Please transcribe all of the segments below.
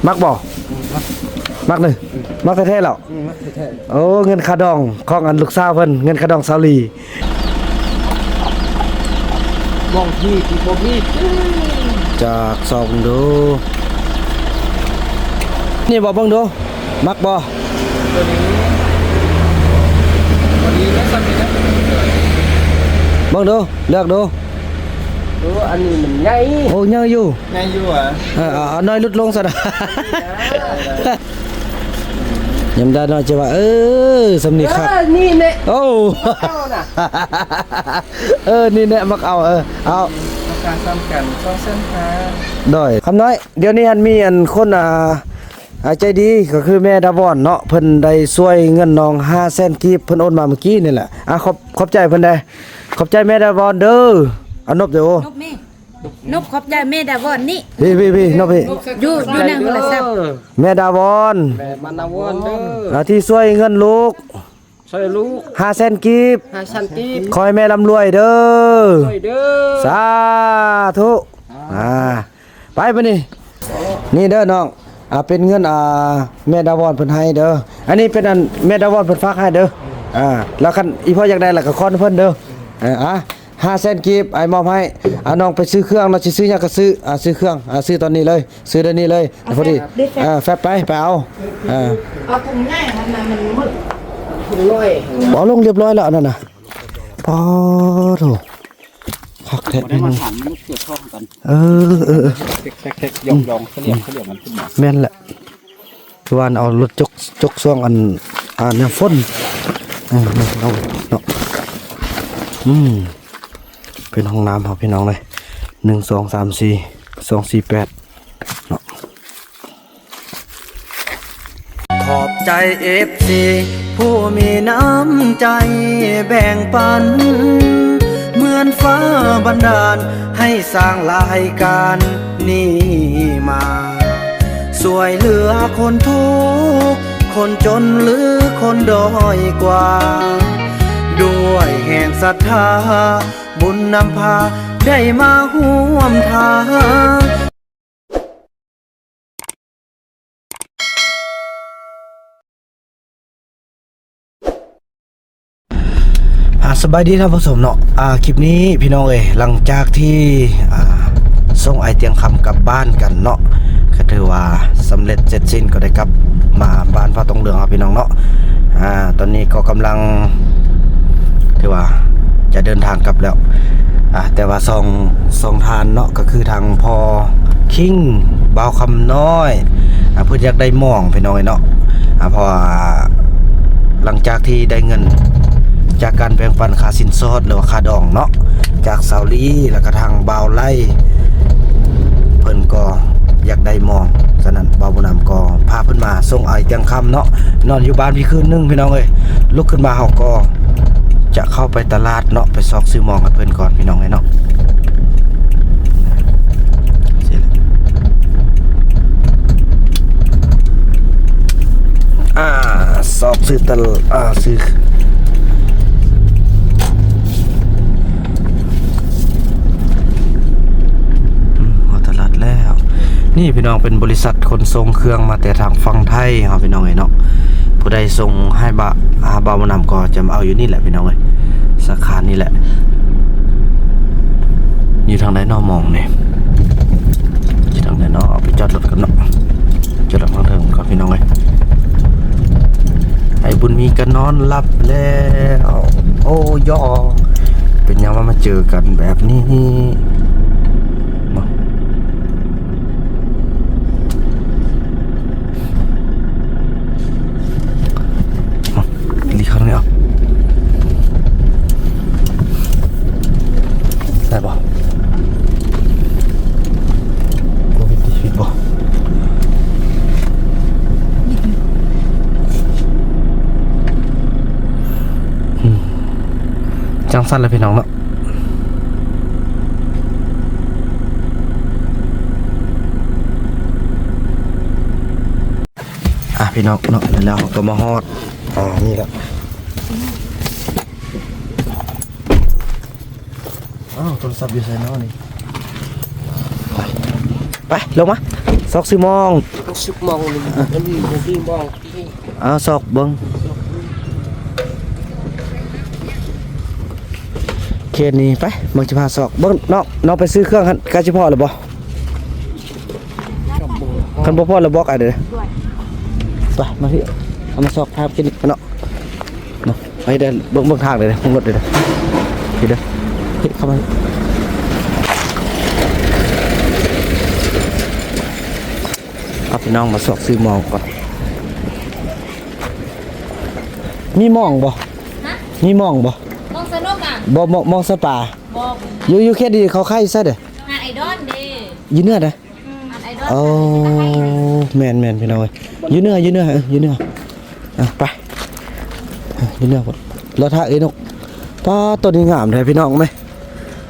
ມັກບໍ່? ອືມ ມັກ ມັກເດີ ອືມ ມັກແທ້ໆແລ້ວ. ອືມ ມັກແທ້ໆ. ໂອ້ ເງິນຄ່າດອງຂອງອັນລູກສາວເພິ່ນ ເງິນຄ່າດອງສາວລີ. ມອງທີ່ທີ່ບໍ່ມີ ຈາກ ຊອກເບິ່ງດູ ນີ້ບໍ່ ເບິ່ງດູ ມັກບໍ່? ຕົວນີ້ ຕົວນີ້ນະ ສ່ຳນີ້ນະ ເບິ່ງດູ ເລືອກດູ. ໂອ້ ອັນນີ້ມັນໃຫຍ່ ໂອ້ ໃຫຍ່ຢູ່ ໃຫຍ່ຢູ່ຫວາ? ເອີ ເອົາ ເອົານ້ອຍຫຼຸດລົງຊັ້ນ. ຍາມໃດນ້ອຍຈະວ່າ ເອີ ສ່ຳນີ້ຄັກ ເອີ ນີ້ແຫຼະ ໂອ້ ເອົານະ ເອີ ນີ້ແຫຼະມັກເອົາ ເອີ ເອົາ ລາຄາສ່ຳກັນ ສອງແສນຫ້າ. ໂດຍ ຄຳນ້ອຍ ດຽວນີ້ຫັ້ນມີອັນຄົນ ອ່າ ອ່າ ໃຈດີ ກໍຄືແມ່ດາວອນເນາະ ເພິ່ນໄດ້ຊ່ວຍເງິນນ້ອງຫ້າແສນກີບ ເພິ່ນໂອນມາມື້ກີ້ນີ້ແຫຼະ. ອ່າ ຂອບ ຂອບໃຈເພິ່ນແດ່ ຂອບໃຈແມ່ດາວອນເດີ. ອາ ນົບເດີ ໂອ້ ນົບແມ່ ນົບຂອບໃຈແມ່ດາວອນນີ້ ພີ່ ພີ່ ພີ່ ນົບພີ່ ຢູ່ ຢູ່ໃນໂທລະສັບ ແມ່ດາວອນ ແມ່ມານາວອນເດີ ອ່າ ທີ່ຊ່ວຍເງິນລູກ ຊ່ວຍລູກ ຫ້າແສນກີບ ຫ້າແສນກີບ ຂໍໃຫ້ແມ່ລ່ຳລວຍເດີ ລວຍເດີ ສາທຸ ອ່າ ອ່າ ໄປບາດນີ້ ນີ້ເດີນ້ອງ ອ່າ ເປັນເງິນ ອ່າ ແມ່ດາວອນເພິ່ນໃຫ້ເດີ ອັນນີ້ເປັນອັນແມ່ດາວອນເພິ່ນຝາກໃຫ້ເດີ ອ່າ ແລ້ວຄັນອີ່ພໍ່ຢາກໄດ້ລະກໍຄອນເພິ່ນເດີ ອ່າ ຫ້າແສນກີບ ອ້າຍມອບໃຫ້ ອ່າ ນ້ອງໄປຊື້ເຄື່ອງເນາະ ຊິຊື້ຫຍັງກໍຊື້ ອ່າ ຊື້ເຄື່ອງ ອ່າ ຊື້ຕອນນີ້ເລີຍ ຊື້ດຽວນີ້ເລີຍ ພໍດີ ເອີ ແຟັບໄປ ໄປເອົາ ເອີ ເອົາຖົງໃຫຍ່ຫັ້ນນະ ມັນໝົດ ຖົງນ້ອຍ ເອົາລົງຮຽບຮ້ອຍແລ້ວອັນນັ້ນນະ ປາໂທ້ ຄັກແທ້ ບໍ່ໄດ້ມາຖາມ ມັນເກີດທ້ອງກັນ ເອີ ເອີ ເອີ ແທັກໆໆ ຢອງໆ ສະຫຼຽມໆ ມັນຂຶ້ນມາ ແມ່ນແຫຼະ ຄືວ່າເອົາລົດຈົກ ຈົກຊ່ວງອັນ ອ່າ ຍາມຝົນ ເອີ ເນາະ ເນາະ ອືມ ເປັນຫ້ອງນ້ຳເຮົາພີ່ນ້ອງເອີຍ ໜຶ່ງ ສອງ ສາມ ສີ່ ສອງ ສີ່ ແປດ ເນາະ. ຂອບໃຈເອັຟຊີຜູ້ມີນ້ຳໃຈແບ່ງປັນ ເໝືອນຟ້າບັນດານໃຫ້ສ້າງລາຍການນີ້ມາ ຊ່ວຍເຫຼືອຄົນທຸກ ຄົນຈົນ ຫຼື ຄົນດ້ອຍກວ່າ ດ້ວຍແຮງສັດທາ ບຸນນຳພາໄດ້ມາຮ່ວມທາງ. ອ່າ ສະບາຍດີທ່ານຜູ້ຊົມເນາະ ອ່າ ຄລິບນີ້ພີ່ນ້ອງເອີຍ ຫຼັງຈາກທີ່ ອ່າ ສົ່ງອ້າຍຕຽງຄຳກັບບ້ານກັນເນາະ ກໍຖືວ່າສຳເລັດເສັດສິ້ນ ກໍໄດ້ກັບມາບ້ານພະຕົງເຫຼືອງເຮົາພີ່ນ້ອງເນາະ ອ່າ ຕອນນີ້ກໍກຳລັງ ຖືວ່າຈະເດີນທາງກັບແລ້ວ ອ່າ ແຕ່ວ່າສອງ ສອງທ່ານເນາະ ກໍຄືທາງພໍ່ຄິງ ບ່າວຄຳນ້ອຍ ອ່າ ເພິ່ນຢາກໄດ້ໝອງພີ່ນ້ອງເອີຍເນາະ ອ່າ ເພາະວ່າຫຼັງຈາກທີ່ໄດ້ເງິນຈາກການແບ່ງປັນຄ່າສິນສອດ ຫຼືວ່າຄ່າດອງເນາະ ຈາກສາວລີ ແລ້ວກໍທາງບ່າວໄລ ເພິ່ນກໍຢາກໄດ້ໝອງ ສະນັ້ນບ່າວບຸນນຳກໍພາເພິ່ນມາສົ່ງອ້າຍຕຽງຄຳເນາະ ນອນຢູ່ບ້ານພີ້ຄືນໜຶ່ງພີ່ນ້ອງເອີຍ ລຸກຂຶ້ນມາເຮົາກໍຈະເຂົ້າໄປຕະຫຼາດເນາະ ໄປຊອກຊື້ໝອງໃຫ້ເພິ່ນກ່ອນພີ່ນ້ອງເອີຍເນາະ. ອ່າ ຊອກຊື້ຕະຫຼາດ ອ່າ ຊື້ ອືມ ຮອດຕະຫຼາດແລ້ວ ນີ້ພີ່ນ້ອງ ເປັນບໍລິສັດຂົນສົ່ງເຄື່ອງມາແຕ່ທາງຝັ່ງໄທເຮົາພີ່ນ້ອງເອີຍເນາະ ຜູ້ໃດສົ່ງໃຫ້ບາ ຫາບ່າວບຸນນຳກໍຈະມາເອົາຢູ່ນີ້ແຫຼະພີ່ນ້ອງເອີຍ ສາຂານີ້ແຫຼະ ຢູ່ທາງໃດເນາະ ໝອງນີ້ ຢູ່ທາງໃດເນາະ ເອົາໄປຈອດລົດກ່ອນເນາະ ຈອດລົດທາງເທິງກ່ອນພີ່ນ້ອງເອີຍ ໄອ້ບຸນມີກໍນອນຫຼັບແລ້ວ ໂອ້ຍ ເປັນຫຍັງວ່າມາເຈີກັນແບບນີ້ ມາ ມາ ຫຼີກຂ້າງນີ້ເອົາ ໄດ້ບໍ່? ໂຄວິດຕິດຊີວິດບໍ່? ອືມ ຈັ່ງຊັ້ນລະພີ່ນ້ອງເນາະ ອ່ະ ພີ່ນ້ອງເນາະ ແລ້ວເຮົາກໍມາຮອດ ອ່າ ນີ້ລະ ອ້າວ ໂທລະສັບຢູ່ໃສເນາະນີ້? ໄປ ໄປ ລົງມາ ຊອກຊື້ໝອງ. ສິບໂມງນີ້ ມັນມີບໍ່ມີໂມງທີ່ ເອົາຊອກເບິ່ງ ເຂດນີ້ໄປ ເບິ່ງ ຊິພາຊອກເບິ່ງ. ນ້ອງ ນ້ອງໄປຊື້ເຄື່ອງຫັ້ນ ໃກ້ຊິພໍ້ແລ້ວບໍ່? ຄັນບໍ່ພໍ້ແລ້ວບອກອ້າຍເດີ້. ໄປ ມາພີ້ ເອົາມາຊອກພາບກິນເນາະ. ເນາະ ໄປເດີ ເບິ່ງ ເບິ່ງທາງເດີ ເບິ່ງລົດເດີ ພີ້ເດີ ພີ້ເຂົ້າມາ. ເອົາ ພີ່ນ້ອງມາຊອກຊື້ໝອງກ່ອນ. ມີໝອງບໍ່? ຮະ? ມີໝອງບໍ່? ໝອງສະໜຸກອະ? ບໍ່ ໝອງ ໝອງສັດປ່າ. ບໍ່ ຢູ່ ຢູ່ເຂດນີ້ເຂົາຂາຍຢູ່ໃສເດີ? ຫາດໄອດອນເດ. ຢູ່ເໜືອນະ? ອືມ ຫາດໄອດອນ. ໂອ້ ແມ່ນໆ ພີ່ນ້ອງເອີຍ ຢູ່ເໜືອ ຢູ່ເໜືອ ເອີ ຢູ່ເໜືອ. ອ່ະ ໄປ ຢູ່ເໜືອພຸ້ນ ລໍຖ້າເອີຍນົກ. ປ້າ ໂຕນີ້ງາມແທ້ພີ່ນ້ອງເອີຍ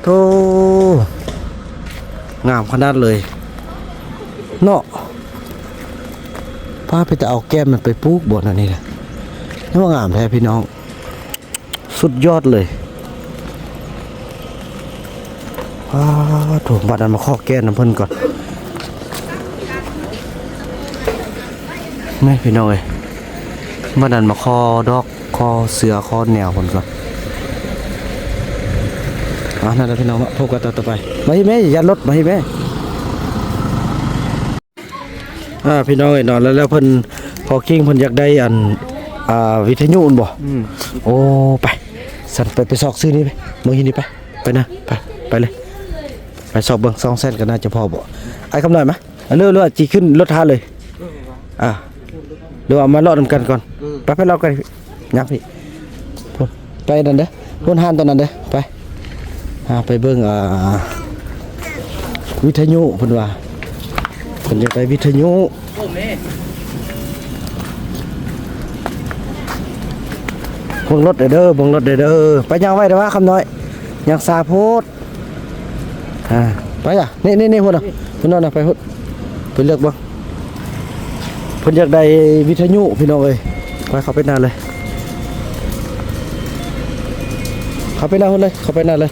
ໂທ້ ງາມຂະໜາດເລີຍເນາະ. ປ້າ ເປັນຕາເອົາແກ້ນມັນໄປປູກບໍ່ ແນວນີ້ນະ ຍັງວ່າງາມແທ້ພີ່ນ້ອງ. ສຸດຍອດເລີຍ. ອ້າ ໂທ້ ບັດນັ້ນມາຂໍແກ້ນນຳເພິ່ນກ່ອນ ນີ້ພີ່ນ້ອງເອີຍ. ບັດນັ້ນມາຂໍດອກ ຂໍເສື້ອ ຂໍແນວເພິ່ນກ່ອນ. ອ່າ ນັ້ນແຫຼະພີ່ນ້ອງເນາະ ພົບກັນຕອນຕໍ່ໄປ. ມາພີ້ແມ່ ຢ້ານລົດ ມາພີ້ແມ່. ອ່າ ພີ່ນ້ອງເອີຍເນາະ ແລ້ວ ແລ້ວເພິ່ນ ພໍ່ຄິງເພິ່ນຢາກໄດ້ອັນ ອ່າ ວິທະຍຸຫັ້ນບໍ່? ອືມ ໂອ້ ໄປ ຊັ້ນໄປ ໄປຊອກຊື້ນີ້ໄປ ເບິ່ງຢູ່ນີ້ໄປ ໄປນະ ໄປ ໄປເລີຍ ໄປຊອກເບິ່ງ ສອງແສນກໍໜ້າຈະພໍບໍ່? ອ້າຍຄຳນ້ອຍມາ ເອົາເລີຍ ຫຼືວ່າຊິຂຶ້ນລົດທ່າເລີຍ? ອ່າ ຫຼືວ່າມາເລາະນຳກັນກ່ອນ? ອືມ ໄປ ໄປເລາະກັນ ຍ່າງພີ້ ພຸ້ນ ໄປນັ້ນເດີ ໂຮງຮ້ານຕົວນັ້ນເດີ ໄປ ຫາໄປເບິ່ງ ອ່າ ວິທະຍຸ ເພິ່ນວ່າ ເພິ່ນຢາກໄດ້ວິທະຍຸ ເບິ່ງລົດເດີ ເບິ່ງລົດເດີ ໄປ ຍ່າງໄວເດີວ່າຄຳນ້ອຍ ຍ່າງຊ້າໂພດ. ອ່າ ໄປອະ ນີ້ໆໆ ພຸ້ນນະ ພຸ້ນນະ ໄປພຸ້ນ ໄປເລືອກເບິ່ງ ເພິ່ນຢາກໄດ້ວິທະຍຸພີ່ນ້ອງເອີຍ. ໄປ ເຂົ້າໄປໜ້າເລີຍ ເຂົ້າໄປໜ້າພຸ້ນເລີຍ ເຂົ້າໄປໜ້າເລີຍ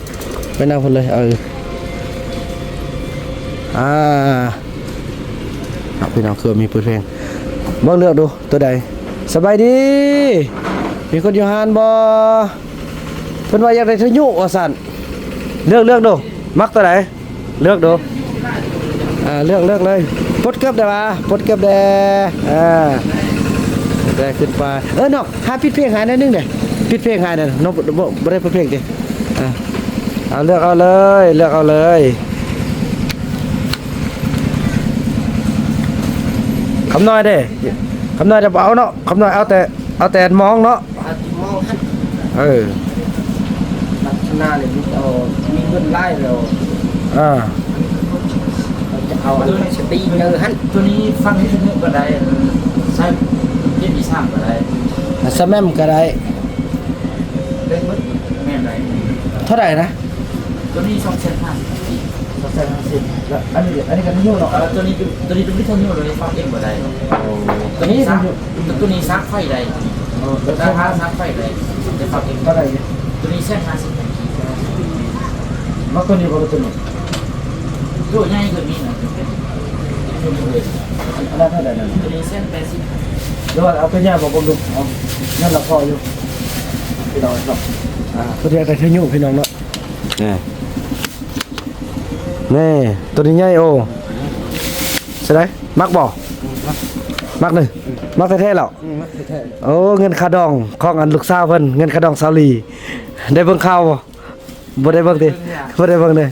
ໄປໜ້າພຸ້ນເລີຍ ເອີ ອ່າ ເອົາ ພີ່ນ້ອງ ຄືມີເປີດເພງ ເບິ່ງເລືອກດູ ໂຕໃດ? ສະບາຍດີ ມີຄົນຢູ່ຮ້ານບໍ່? ເພິ່ນວ່າຢາກໄດ້ທະຍຸວ່າຊັ້ນ ເລືອກ ເລືອກດູ ມັກໂຕໃດ? ເລືອກດູ ອ່າ ເລືອກ ເລືອກເລີຍ ປົດເກີບໄດ້ຫວາ? ປົດເກີບແດ່ ອ່າ ໄດ້ຂຶ້ນໄປ ເອີ ນ້ອງ ຫາປິດເພງໃຫ້ໜ້ອຍໜຶ່ງເດ້ ປິດເພງໃຫ້ໜ້ອຍ ນ້ອງບໍ່ ບໍ່ໄດ້ເປີດເພງຕິ? ອ່າ ເອົາ ເລືອກເອົາເລີຍ ເລືອກເອົາເລີຍ. ຄຳນ້ອຍເດ້ ຄຳນ້ອຍຈະບໍ່ເອົາເນາະ ຄຳນ້ອຍເອົາແຕ່ ເອົາແຕ່ມອງເນາະ ເອົາແຕ່ມອງຫັ້ນ ເອີ ລັກສະນະນີ້ມີເອົາ ມີເງິນຫຼາຍແລ້ວ ອ່າ ເຮົາຈະເອົາອັນສະຕີກເກີຫັ້ນ ໂຕນີ້ຟັງວິທະຍຸກໍໄດ້ ໃຊ້ເປັນອີສານກໍໄດ້ ສະແໝມກໍໄດ້ ໄດ້ໝົດ ແມ່ນໄດ້ ເທົ່າໃດນະ? ໂຕນີ້ສອງແສນຫ້າສິບ ສອງແສນຫ້າສິບ ແລ້ວອັນນີ້ ອັນນີ້ກໍວິທະຍຸເນາະ ເອີ ໂຕນີ້ ໂຕນີ້ເປັນວິທະຍຸເລີຍ ຟັງເອັມບໍ່ໄດ້ ໂອ້ ໂຕນີ້ສາກ ໂຕນີ້ສາກໄຟໄດ້ ໂອ້ ແລ້ວສາກ ສາກໄຟໄດ້ ແຕ່ຟັງເອັມ ເທົ່າໃດນີ້? ໂຕນີ້ແສນຫ້າສິບພັນກີບ ມັກໂຕນີ້ບໍ່ ໂຕນີ້? ໂຕໃຫຍ່ກວ່ານີ້ນະ ອັນນັ້ນເທົ່າໃດນັ້ນ? ໂຕນີ້ແສນແປດສິບ ຫຼືວ່າເອົາໂຕໃຫຍ່ບໍ່ ເບິ່ງດູ ເອົາ ນັ້ນລະພໍຢູ່ ພີ່ນ້ອງເນາະ ອ່າ ເພິ່ນຢາກໄດ້ທະຍຸພີ່ນ້ອງເນາະ. ນີ້ ນີ້ ໂຕນີ້ໃຫຍ່ ໂອ້ ຊິໄດ້ ມັກບໍ່? ມັກເດີ ມັກແທ້ໆແລ້ວ ອືມ ມັກແທ້ໆ ໂອ້ ເງິນຄ່າດອງຂອງອັນລູກສາວເພິ່ນ ເງິນຄ່າດອງສາວຫຼີ ໄດ້ເບິ່ງຂ່າວບໍ່? ບໍ່ໄດ້ເບິ່ງຕິ? ເບິ່ງຢູ່ ບໍ່ໄດ້ເບິ່ງເດີ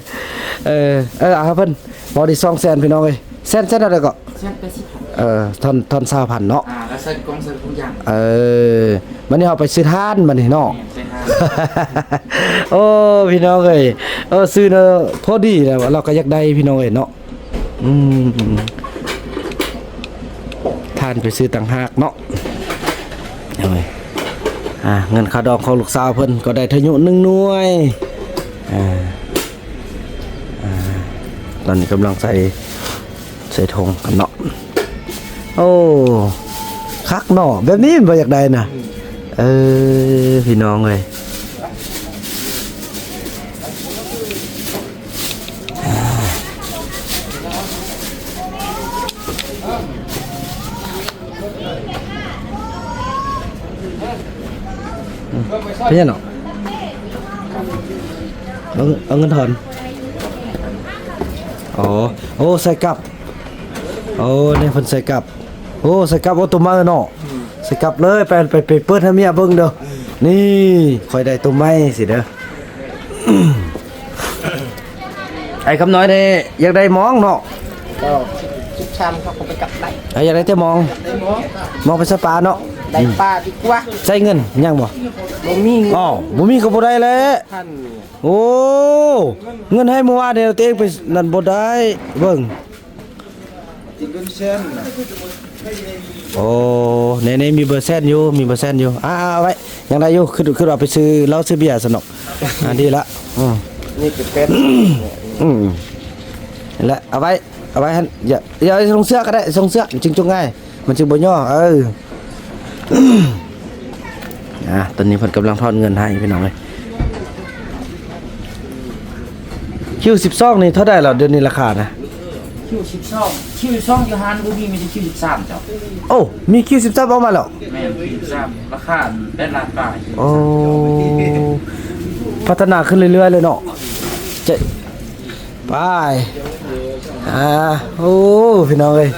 ເອີ ເອີ ເອົາໃຫ້ເພິ່ນ ເວົ້າໄດ້ສອງແສນ ພີ່ນ້ອງເອີຍ ແສນ ແສນເທົ່າໃດເກາະ? ແສນແປດສິບພັນ ເອີ ທ່ອນ ທ່ອນຊາວພັນເນາະ ອ່າ ແລ້ວໃສ່ກອງໃສ່ທຸກຢ່າງ ເອີ ບັດນີ້ເຮົາໄປຊື້ຖ່ານບັດນີ້ເນາະ ແມ່ນ ໃສ່ຖ່ານ ໂອ້ ພີ່ນ້ອງເອີຍ ເອີ ຊື້ເນາະ ພໍດີແລ້ວ ເຮົາກໍຢາກໄດ້ ພີ່ນ້ອງເອີຍເນາະ ອືມ ຖ່ານໄປຊື້ຕ່າງຫາກເນາະ ເອົາເວີຍ ອ່າ ເງິນຄ່າດອງຂອງລູກສາວເພິ່ນກໍໄດ້ທະຍຸໜຶ່ງໜ່ວຍ ອ່າ ອ່າ ຕອນນີ້ກຳລັງໃສ່ ໃສ່ຖົງກັນເນາະ ໂອ້ ຄັກເນາະ ແບບນີ້ແມ່ນບໍ່ຢາກໄດ້ນະ ເອີ ພີ່ນ້ອງເອີຍ. ອືມ ເປັນຫຍັງເນາະ? ເອົາ ເອົາເງິນທອນ. ອໍ ໂອ້ ໃສ່ກັບ. ໂອ້ ນີ້ເພິ່ນໃສ່ກັບ. ໂອ້ ໃສ່ກັບ ໂອ້ ໂຕໃໝ່ເນາະ. ໃສ່ກັບເລີຍ. ໄປ ໄປ ໄປເປີດໃຫ້ເມຍເບິ່ງເດີ. ນີ້ ຂ້ອຍໄດ້ໂຕໃໝ່ຊິເດີ. ໄອ້ຄຳນ້ອຍນີ້ຢາກໄດ້ມອງເນາະ. ກໍສິບສາມເຂົາກໍໄປກັບໄດ້. ໄອ້ຢາກໄດ້ແຕ່ມອງ. ໄດ້ມອງ. ມອງໄປໃສ່ປາເນາະ. ໄດ້ປາດີກວ່າ. ໃຊ້ເງິນຍັງບໍ່? ບໍ່ມີ. ອ້າວ ບໍ່ມີກໍບໍ່ໄດ້ແຫຼະ. ໂອ້ ເງິນໃຫ້ມື້ວານນີ້ ຕົວເອງໄປນັ້ນບໍ່ໄດ້. ເບິ່ງ ໂອ້ ໃນນີ້ມີເບີແຊນຢູ່ ມີເບີແຊນຢູ່. ອ່າ ເອົາໄວ້ ຍັງໄດ້ຢູ່. ຄື ຄືວ່າໄປຊື້ເຫຼົ້າຊື້ເບຍຊັ້ນເນາະ. ອ່າ ດີລະ. ອືມ ນີ້ຄືເປັນ ອືມ ແລະ ເອົາໄວ້ ເອົາໄວ້ຫັ້ນ. ຢ່າ ຢ່າ ສົ່ງເສື້ອກໍໄດ້ ສົ່ງເສື້ອ ມັນຈຶ່ງຈົງງ່າຍ ມັນຈຶ່ງບໍ່ຍໍ້. ເອີ ອ່າ ຕອນນີ້ເພິ່ນກຳລັງທອນເງິນໃຫ້ ພີ່ນ້ອງເອີຍ. ຄິວສິບສອງນີ້ເທົ່າໃດລະ ດຽວນີ້ລາຄານະ? ຄິວສິບສອງ ຄິວສິບສອງຢູ່ຮ້ານບໍ່ມີ ມີແຕ່ຄິວສິບສາມເຈົ້າ. ໂອ້ ມີຄິວສິບສາມອອກມາແລ້ວ. ແມ່ນ ຄິວສິບສາມ ລາຄາແປດລ້ານປາຍ. ໂອ້ ພັດທະນາຂຶ້ນເລື້ອຍໆເລີຍເນາະ. ເຈ ໄປ ອ່າ ໂອ້ ພີ່ນ້ອງເອີຍ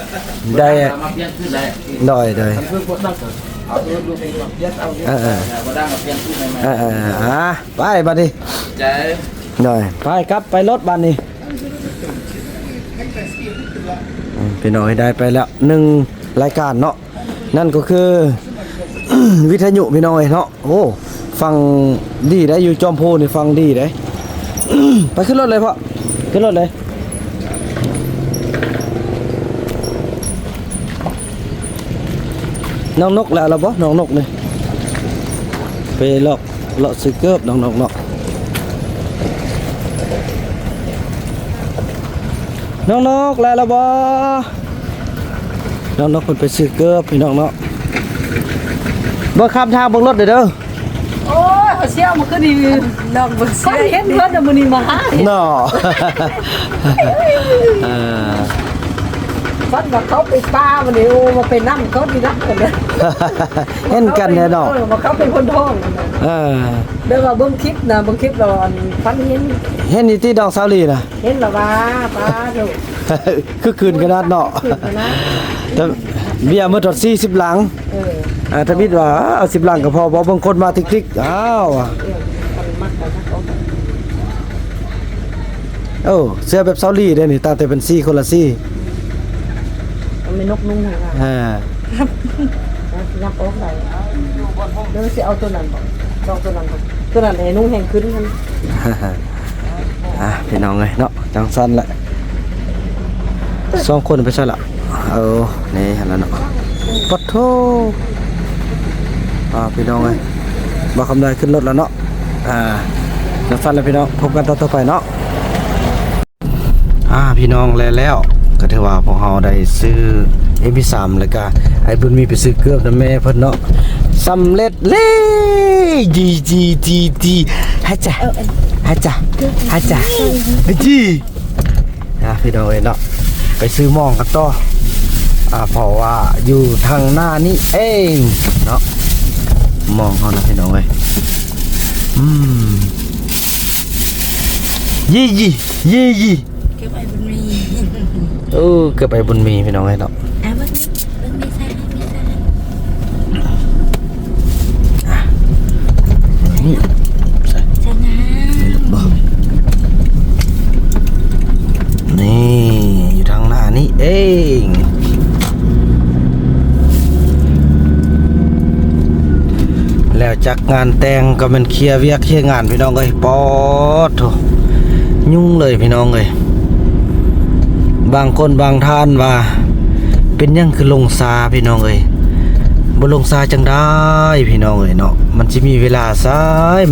ໄດ້ ມາປ່ຽນຄືນໄດ້. ໂດຍ ໂດຍ ຄັນເພິ່ນບໍ່ນັບກໍເອົາລົດລູກເອງມາປ່ຽນເອົາ. ເອີ ເອີ ບໍ່ໄດ້ມາປ່ຽນຄືນໃໝ່. ເອີ ເອີ ອ່າ ໄປບັດນີ້ ໃຈ ໂດຍ ໄປກັບໄປລົດບັດນີ້. ອືມ ພີ່ນ້ອງເອີຍ ໄດ້ໄປແລ້ວໜຶ່ງລາຍການເນາະ. ນັ້ນກໍຄື ວິທະຍຸ ພີ່ນ້ອງເອີຍເນາະ. ໂອ້ ຟັງດີໄດ໋ ຢູ່ຈອມພູນີ້ຟັງດີໄດ໋. ໄປຂຶ້ນລົດເລີຍພໍ່ ຂຶ້ນລົດເລີຍ. ນ້ອງນົກແລ້ວລະບໍ່ ນ້ອງນົກນີ້? ໄປລອກ ເລາະຊື້ເກີບນ້ອງນົກເນາະ. ນ້ອງນົກແລ້ວລະບໍ່? ນ້ອງນົກເພິ່ນໄປຊື້ເກີບ ພີ່ນ້ອງເນາະ. ເບິ່ງຂ້າມທາງເບິ່ງລົດເດີ. ໂອ້ຍ ເຂົາຊິເອົາມາຄືນີ້ ນ້ອງເບິ່ງ ເຂົາຊິເຫັນເພິ່ນນະ ມື້ນີ້ມາຫາເນາະ. ເອີ ຝັນວ່າເຂົາໄປປ່າມື້ນີ້ ໂອ້ ມາໄປນຳເຂົາ ທີ່ນຳເພິ່ນນະ. ເຫັນກັນແທ້ເນາະ. ເອີ ວ່າເຂົາເປັນຄົນທ້ອງ. ເອີ ແບບວ່າເບິ່ງຄລິບນະ ເບິ່ງຄລິບແລ້ວອັນ ຝັນເຫັນ ເຫັນຢູ່ຕິ ນ້ອງສາວລີນະ. ເຫັນລະວ່າ ປ້າໂທ້ ຄືຄືນຂະໜາດເນາະ. ຄືນຂະໜາດ ແຕ່ເບຍໝົດຮອດສີ່ສິບລັງ. ເອີ ອ່າ ທຳອິດວ່າເອົາສິບລັງກໍພໍບໍ່ ບາງຄົນມາຕິກໆ ອ້າວ ເອີ ຄັນມັກກໍມັກເອົາ. ໂອ້ ເສື້ອແບບສາວລີເດ້ນີ້ ຕັ້ງແຕ່ເປັນສີ່ ຄົນລະສີ່. ມັນມີນົກນຸ່ງຫັ້ນນະ. ອ່າ ຍັບອອກໄດ້. ຫຼືຊິເອົາໂຕນັ້ນບໍ່? ສອງໂຕນັ້ນບໍ່? ໂຕນັ້ນໃຫ້ນຸ່ງແຮງຂຶ້ນຫັ້ນ. ອ່ະ ພີ່ນ້ອງເອີຍເນາະ ຈັ່ງຊັ້ນແຫຼະ. ສອງຄົນໄປໃສລະ? ເອີ ນີ້ຫັ້ນລະເນາະ. ປະໂທ ອ່າ ພີ່ນ້ອງເອີຍ ບ່າວຄຳນ້ອຍຂຶ້ນລົດລະເນາະ. ອ່າ ຈັ່ງຊັ້ນລະພີ່ນ້ອງ ພົບກັນຕອນຕໍ່ໄປເນາະ. ອ່າ ພີ່ນ້ອງ ແລະ ແລ້ວກໍຖືວ່າພວກເຮົາໄດ້ຊື້ ເອັມ ສາມ ແລ້ວກະໄອ້ບຸນມີໄປຊື້ເກີບນຳແມ່ເພິ່ນເນາະ. ສຳເລັດເລີຍ ຈີ ຈີ ຈີ ຈີ ຮະຈະ ຮະຈະ ຮະຈະ ຈີ. ອ່າ ພີ່ນ້ອງເອີຍເນາະ ໄປຊື້ໝອງກັນຕໍ່. ອ່າ ເພາະວ່າຢູ່ທາງໜ້ານີ້ເອງເນາະ ໝອງເຮົານະ ພີ່ນ້ອງເອີຍ. ອືມ ຢີ ຢີ ຢີ ຢີ. ເກັບໄອ້ບຸນມີ. ເອີ ເກັບໄອ້ບຸນມີ ພີ່ນ້ອງເອີຍເນາະ. ອ່າ ເບິ່ງ ເບິ່ງມີໃສ່ ມີໃສ່. ອ່າ ນີ້ ໃສ່ ໃສ່ງາມ. ນີ້ ຢູ່ທາງໜ້ານີ້ເອງ. ແລ້ວຈາກງານແຕ່ງກໍແມ່ນເຄຍວຽກເຄຍງານ ພີ່ນ້ອງເອີຍ. ປອດໂທ້ ຫຍຸ້ງເລີຍ ພີ່ນ້ອງເອີຍ. ບາງຄົນບາງທ່ານວ່າ ເປັນຫຍັງຄືລົງຊ້າ ພີ່ນ້ອງເອີຍ? ບໍ່ລົງຊ້າຈັ່ງໃດ ພີ່ນ້ອງເອີຍເນາະ. ມັນຊິມີເວລາໃສ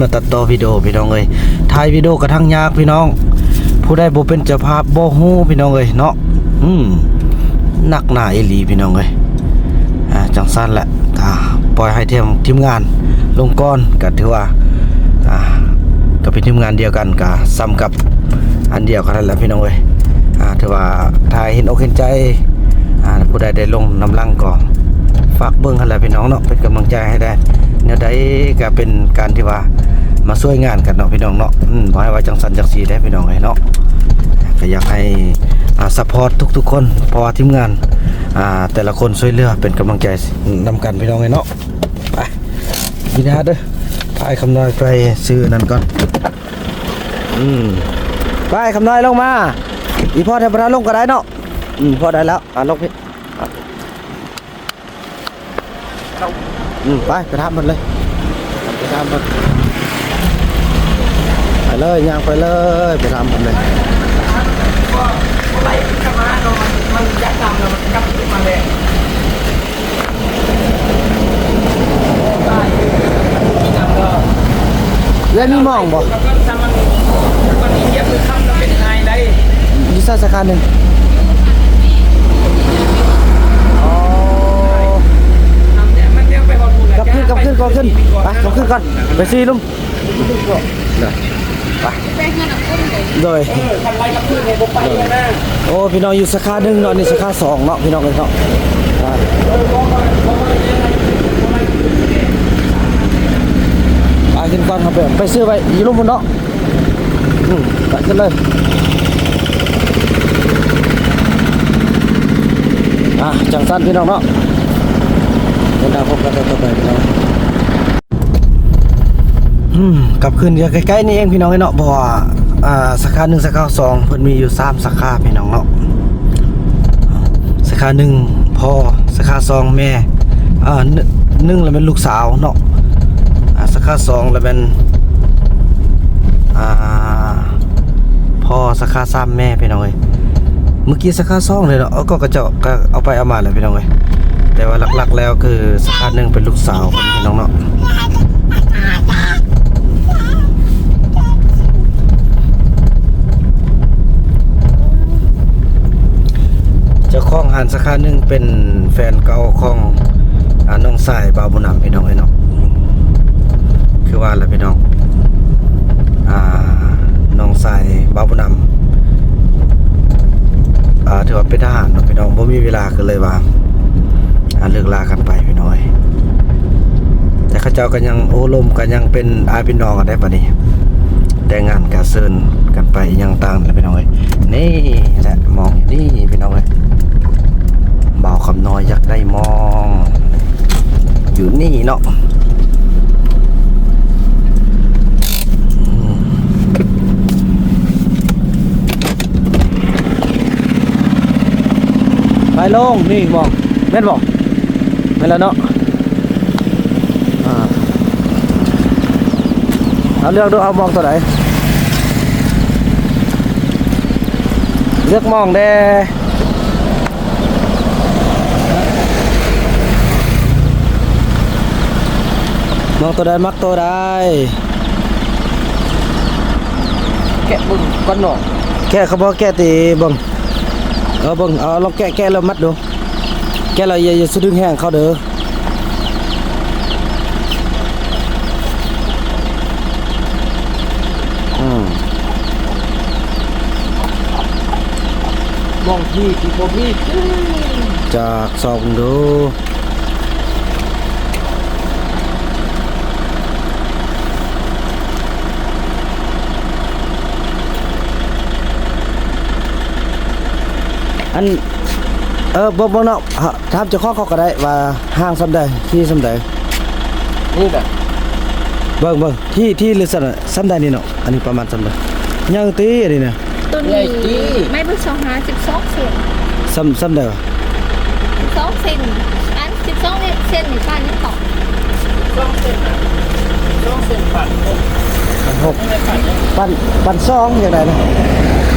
ມາຕັດຕໍ່ວິດີໂອ ພີ່ນ້ອງເອີຍ? ຖ່າຍວິດີໂອກະທັງຍາກ ພີ່ນ້ອງ. ຜູ້ໃດບໍ່ເປັນເຈົ້າພາບບໍ່ຮູ້ ພີ່ນ້ອງເອີຍເນາະ. ອືມ ໜັກໜາອີ່ຫຼີ ພີ່ນ້ອງເອີຍ. ອ່າ ຈັ່ງຊັ້ນແຫຼະ ກະປ່ອຍໃຫ້ທີມ ທີມງານລົງກ່ອນ ກະຖືວ່າ ອ່າ ກໍເປັນທີມງານດຽວກັນ ກະສ່ຳກັບອັນດຽວກັນນັ້ນແຫຼະ ພີ່ນ້ອງເອີຍ. ອ່າ ຖືວ່າຖ້າເຫັນອົກເຫັນໃຈ ອ່າ ຜູ້ໃດໄດ້ລົງນຳຫຼັງກໍ ຝາກເບິ່ງຫັ້ນແຫຼະພີ່ນ້ອງເນາະ ເປັນກຳລັງໃຈໃຫ້ແດ່ ແນວໃດກໍເປັນການທີ່ວ່າມາຊ່ວຍງານກັນເນາະພີ່ນ້ອງເນາະ ອືມ ບໍ່ໃຫ້ວ່າຈັ່ງຊັ້ນຈັ່ງຊີ້ເດ້ພີ່ນ້ອງເອີຍເນາະ ກໍຢາກໃຫ້ ອ່າ ຊັບພອດທຸກໆຄົນ ເພາະວ່າທີມງານ ອ່າ ແຕ່ລະຄົນຊ່ວຍເຫຼືອເປັນກຳລັງໃຈນຳກັນພີ່ນ້ອງເອີຍເນາະ ໄປ ຍິນດີເດີ ພາອ້າຍຄຳນ້ອຍໄປຊື້ນັ້ນກ່ອນ ອືມ ໄປຄຳນ້ອຍລົງມາ ອີ່ພໍ່ແທ້ບໍ່ທັນລົງກໍໄດ້ເນາະ ອືມ ພໍໄດ້ແລ້ວ ອ່າ ລົງພີ້ ອືມ ໄປ ໄປຖາມເພິ່ນເລີຍ ໄປຖາມເພິ່ນ ໄປເລີຍ ຍ່າງໄປເລີຍ ໄປຖາມເພິ່ນເລີຍ ແລ້ວມີໝ່ອງບໍ່? ຢູ່ໃສສາຂາໜຶ່ງ? ອໍ ກັບຄືນ ກັບຄືນກ່ອນ ຂຶ້ນ ໄປ ກັບຄືນກ່ອນ ໄປສີ່ລຸ່ມ ໄປ ໂດຍ ໂອ້ ພີ່ນ້ອງ ຢູ່ສາຂາໜຶ່ງເນາະ ນີ້ສາຂາສອງເນາະ ພີ່ນ້ອງເອີຍເນາະ ໄປ ຂຶ້ນກ່ອນ ເຮົາໄປ ໄປຊື້ໄວ້ຢູ່ລຸ່ມພຸ້ນເນາະ ອືມ ໄປຂຶ້ນເລີຍ ອ່າ ຈັ່ງຊັ້ນພີ່ນ້ອງເນາະ ເດີນທາງພົບກັນຕໍ່ໄປພີ່ນ້ອງ ອືມ ກັບຄືນກໍໃກ້ໆນີ້ເອງພີ່ນ້ອງເອີຍເນາະ ເພາະວ່າ ອ່າ ສາຂາໜຶ່ງ ສາຂາສອງ ເພິ່ນມີຢູ່ສາມສາຂາພີ່ນ້ອງເນາະ ສາຂາໜຶ່ງພໍ່ ສາຂາສອງແມ່ ອ່າ ໜຶ່ງລະແມ່ນລູກສາວເນາະ ອ່າ ສາຂາສອງລະແມ່ນ ອ່າ ພໍ່ ສາຂາສາມແມ່ພີ່ນ້ອງເອີຍ ມື້ກີ້ສາຂາສອງເລີຍເນາະ ເອົາ ກໍເຂົາເຈົ້າກໍເອົາໄປເອົາມາແຫຼະພີ່ນ້ອງເອີຍ ແຕ່ວ່າຫຼັກໆແລ້ວຄືສາຂາໜຶ່ງເປັນລູກສາວເພິ່ນພີ່ນ້ອງເນາະ ເຈົ້າຂອງຮ້ານສາຂາໜຶ່ງເປັນແຟນເກົ່າຂອງ ອ່າ ນ້ອງຊາຍບ່າວບຸນນຳພີ່ນ້ອງເອີຍເນາະ ຄືວ່າແຫຼະພີ່ນ້ອງ ອ່າ ນ້ອງຊາຍບ່າວບຸນນຳ ອ່າ ຖືວ່າເປັນທະຫານເນາະພີ່ນ້ອງ ບໍ່ມີເວລາ ກໍເລີຍວ່າ ອ່າ ເລີກລາກັນໄປພີ່ນ້ອງເອີຍ ແຕ່ເຂົາເຈົ້າກໍຍັງໂອ້ລົມ ກໍຍັງເປັນອ້າຍເປັນນ້ອງກັນໄດ້ປານນີ້ ແຕ່ງງານກໍເຊີນກັນໄປອີ່ຫຍັງຕ່າງແຫຼະພີ່ນ້ອງເອີຍ ນີ້ແຫຼະໝ່ອງຢູ່ນີ້ພີ່ນ້ອງເອີຍ ບ່າວຄຳນ້ອຍຢາກໄດ້ໝ່ອງ ຢູ່ນີ້ເນາະ ໄປລົງນີ້ບໍ່ ແມ່ນບໍ່? ແມ່ນແລ້ວເນາະ ອ່າ ເອົາເລືອກດູ ເອົາໝ່ອງຕົວໃດ? ເລືອກໝ່ອງແດ່ ໝ່ອງຕົວໃດ ມັກຕົວໃດ? ແກະເບິ່ງກ່ອນເນາະ ແກະ ເຂົາບອກແກະຕິ ເບິ່ງ ເອີ ເບິ່ງ ເອົາ ລອງແກະ ແກະແລ້ວມັດດູ ແກະແລ້ວຢ່າ ຢ່າສະດຶງແຮງເຂົາເດີ ອືມ ໝ່ອງທີ່ທີ່ບໍ່ມີ ຈາກ ສ່ອງເບິ່ງດູ ອັນ ເອີ ເບິ່ງ ເບິ່ງເນາະ ຖາມເຈົ້າຂອງເຂົາກໍໄດ້ວ່າຫ່າງສ່ຳໃດ ທີ່ສ່ຳໃດ ນີ້ແຫຼະ ເບິ່ງ ເບິ່ງ ທີ່ ທີ່ ຫຼື ສ່ຳ ສ່ຳໃດນີ້ເນາະ ອັນນີ້ປະມານສ່ຳໃດ ໃຫຍ່ຕິ ອັນນີ້ນະ ໂຕນີ້ໃຫຍ່ຕິ ໄມ້ເບີສອງຫ້າ ສິບສອງເຊັນ ສ່ຳ ສ່ຳໃດວະ ສິບສອງເຊັນ ອັນສິບສອງເຊັນນີ້ປານນີ້ເກາະ ສອງເຊັນນະ ສອງເຊັນປານຫົກ ປານຫົກ ປານ ປານສອງຈັ່ງໃດນະ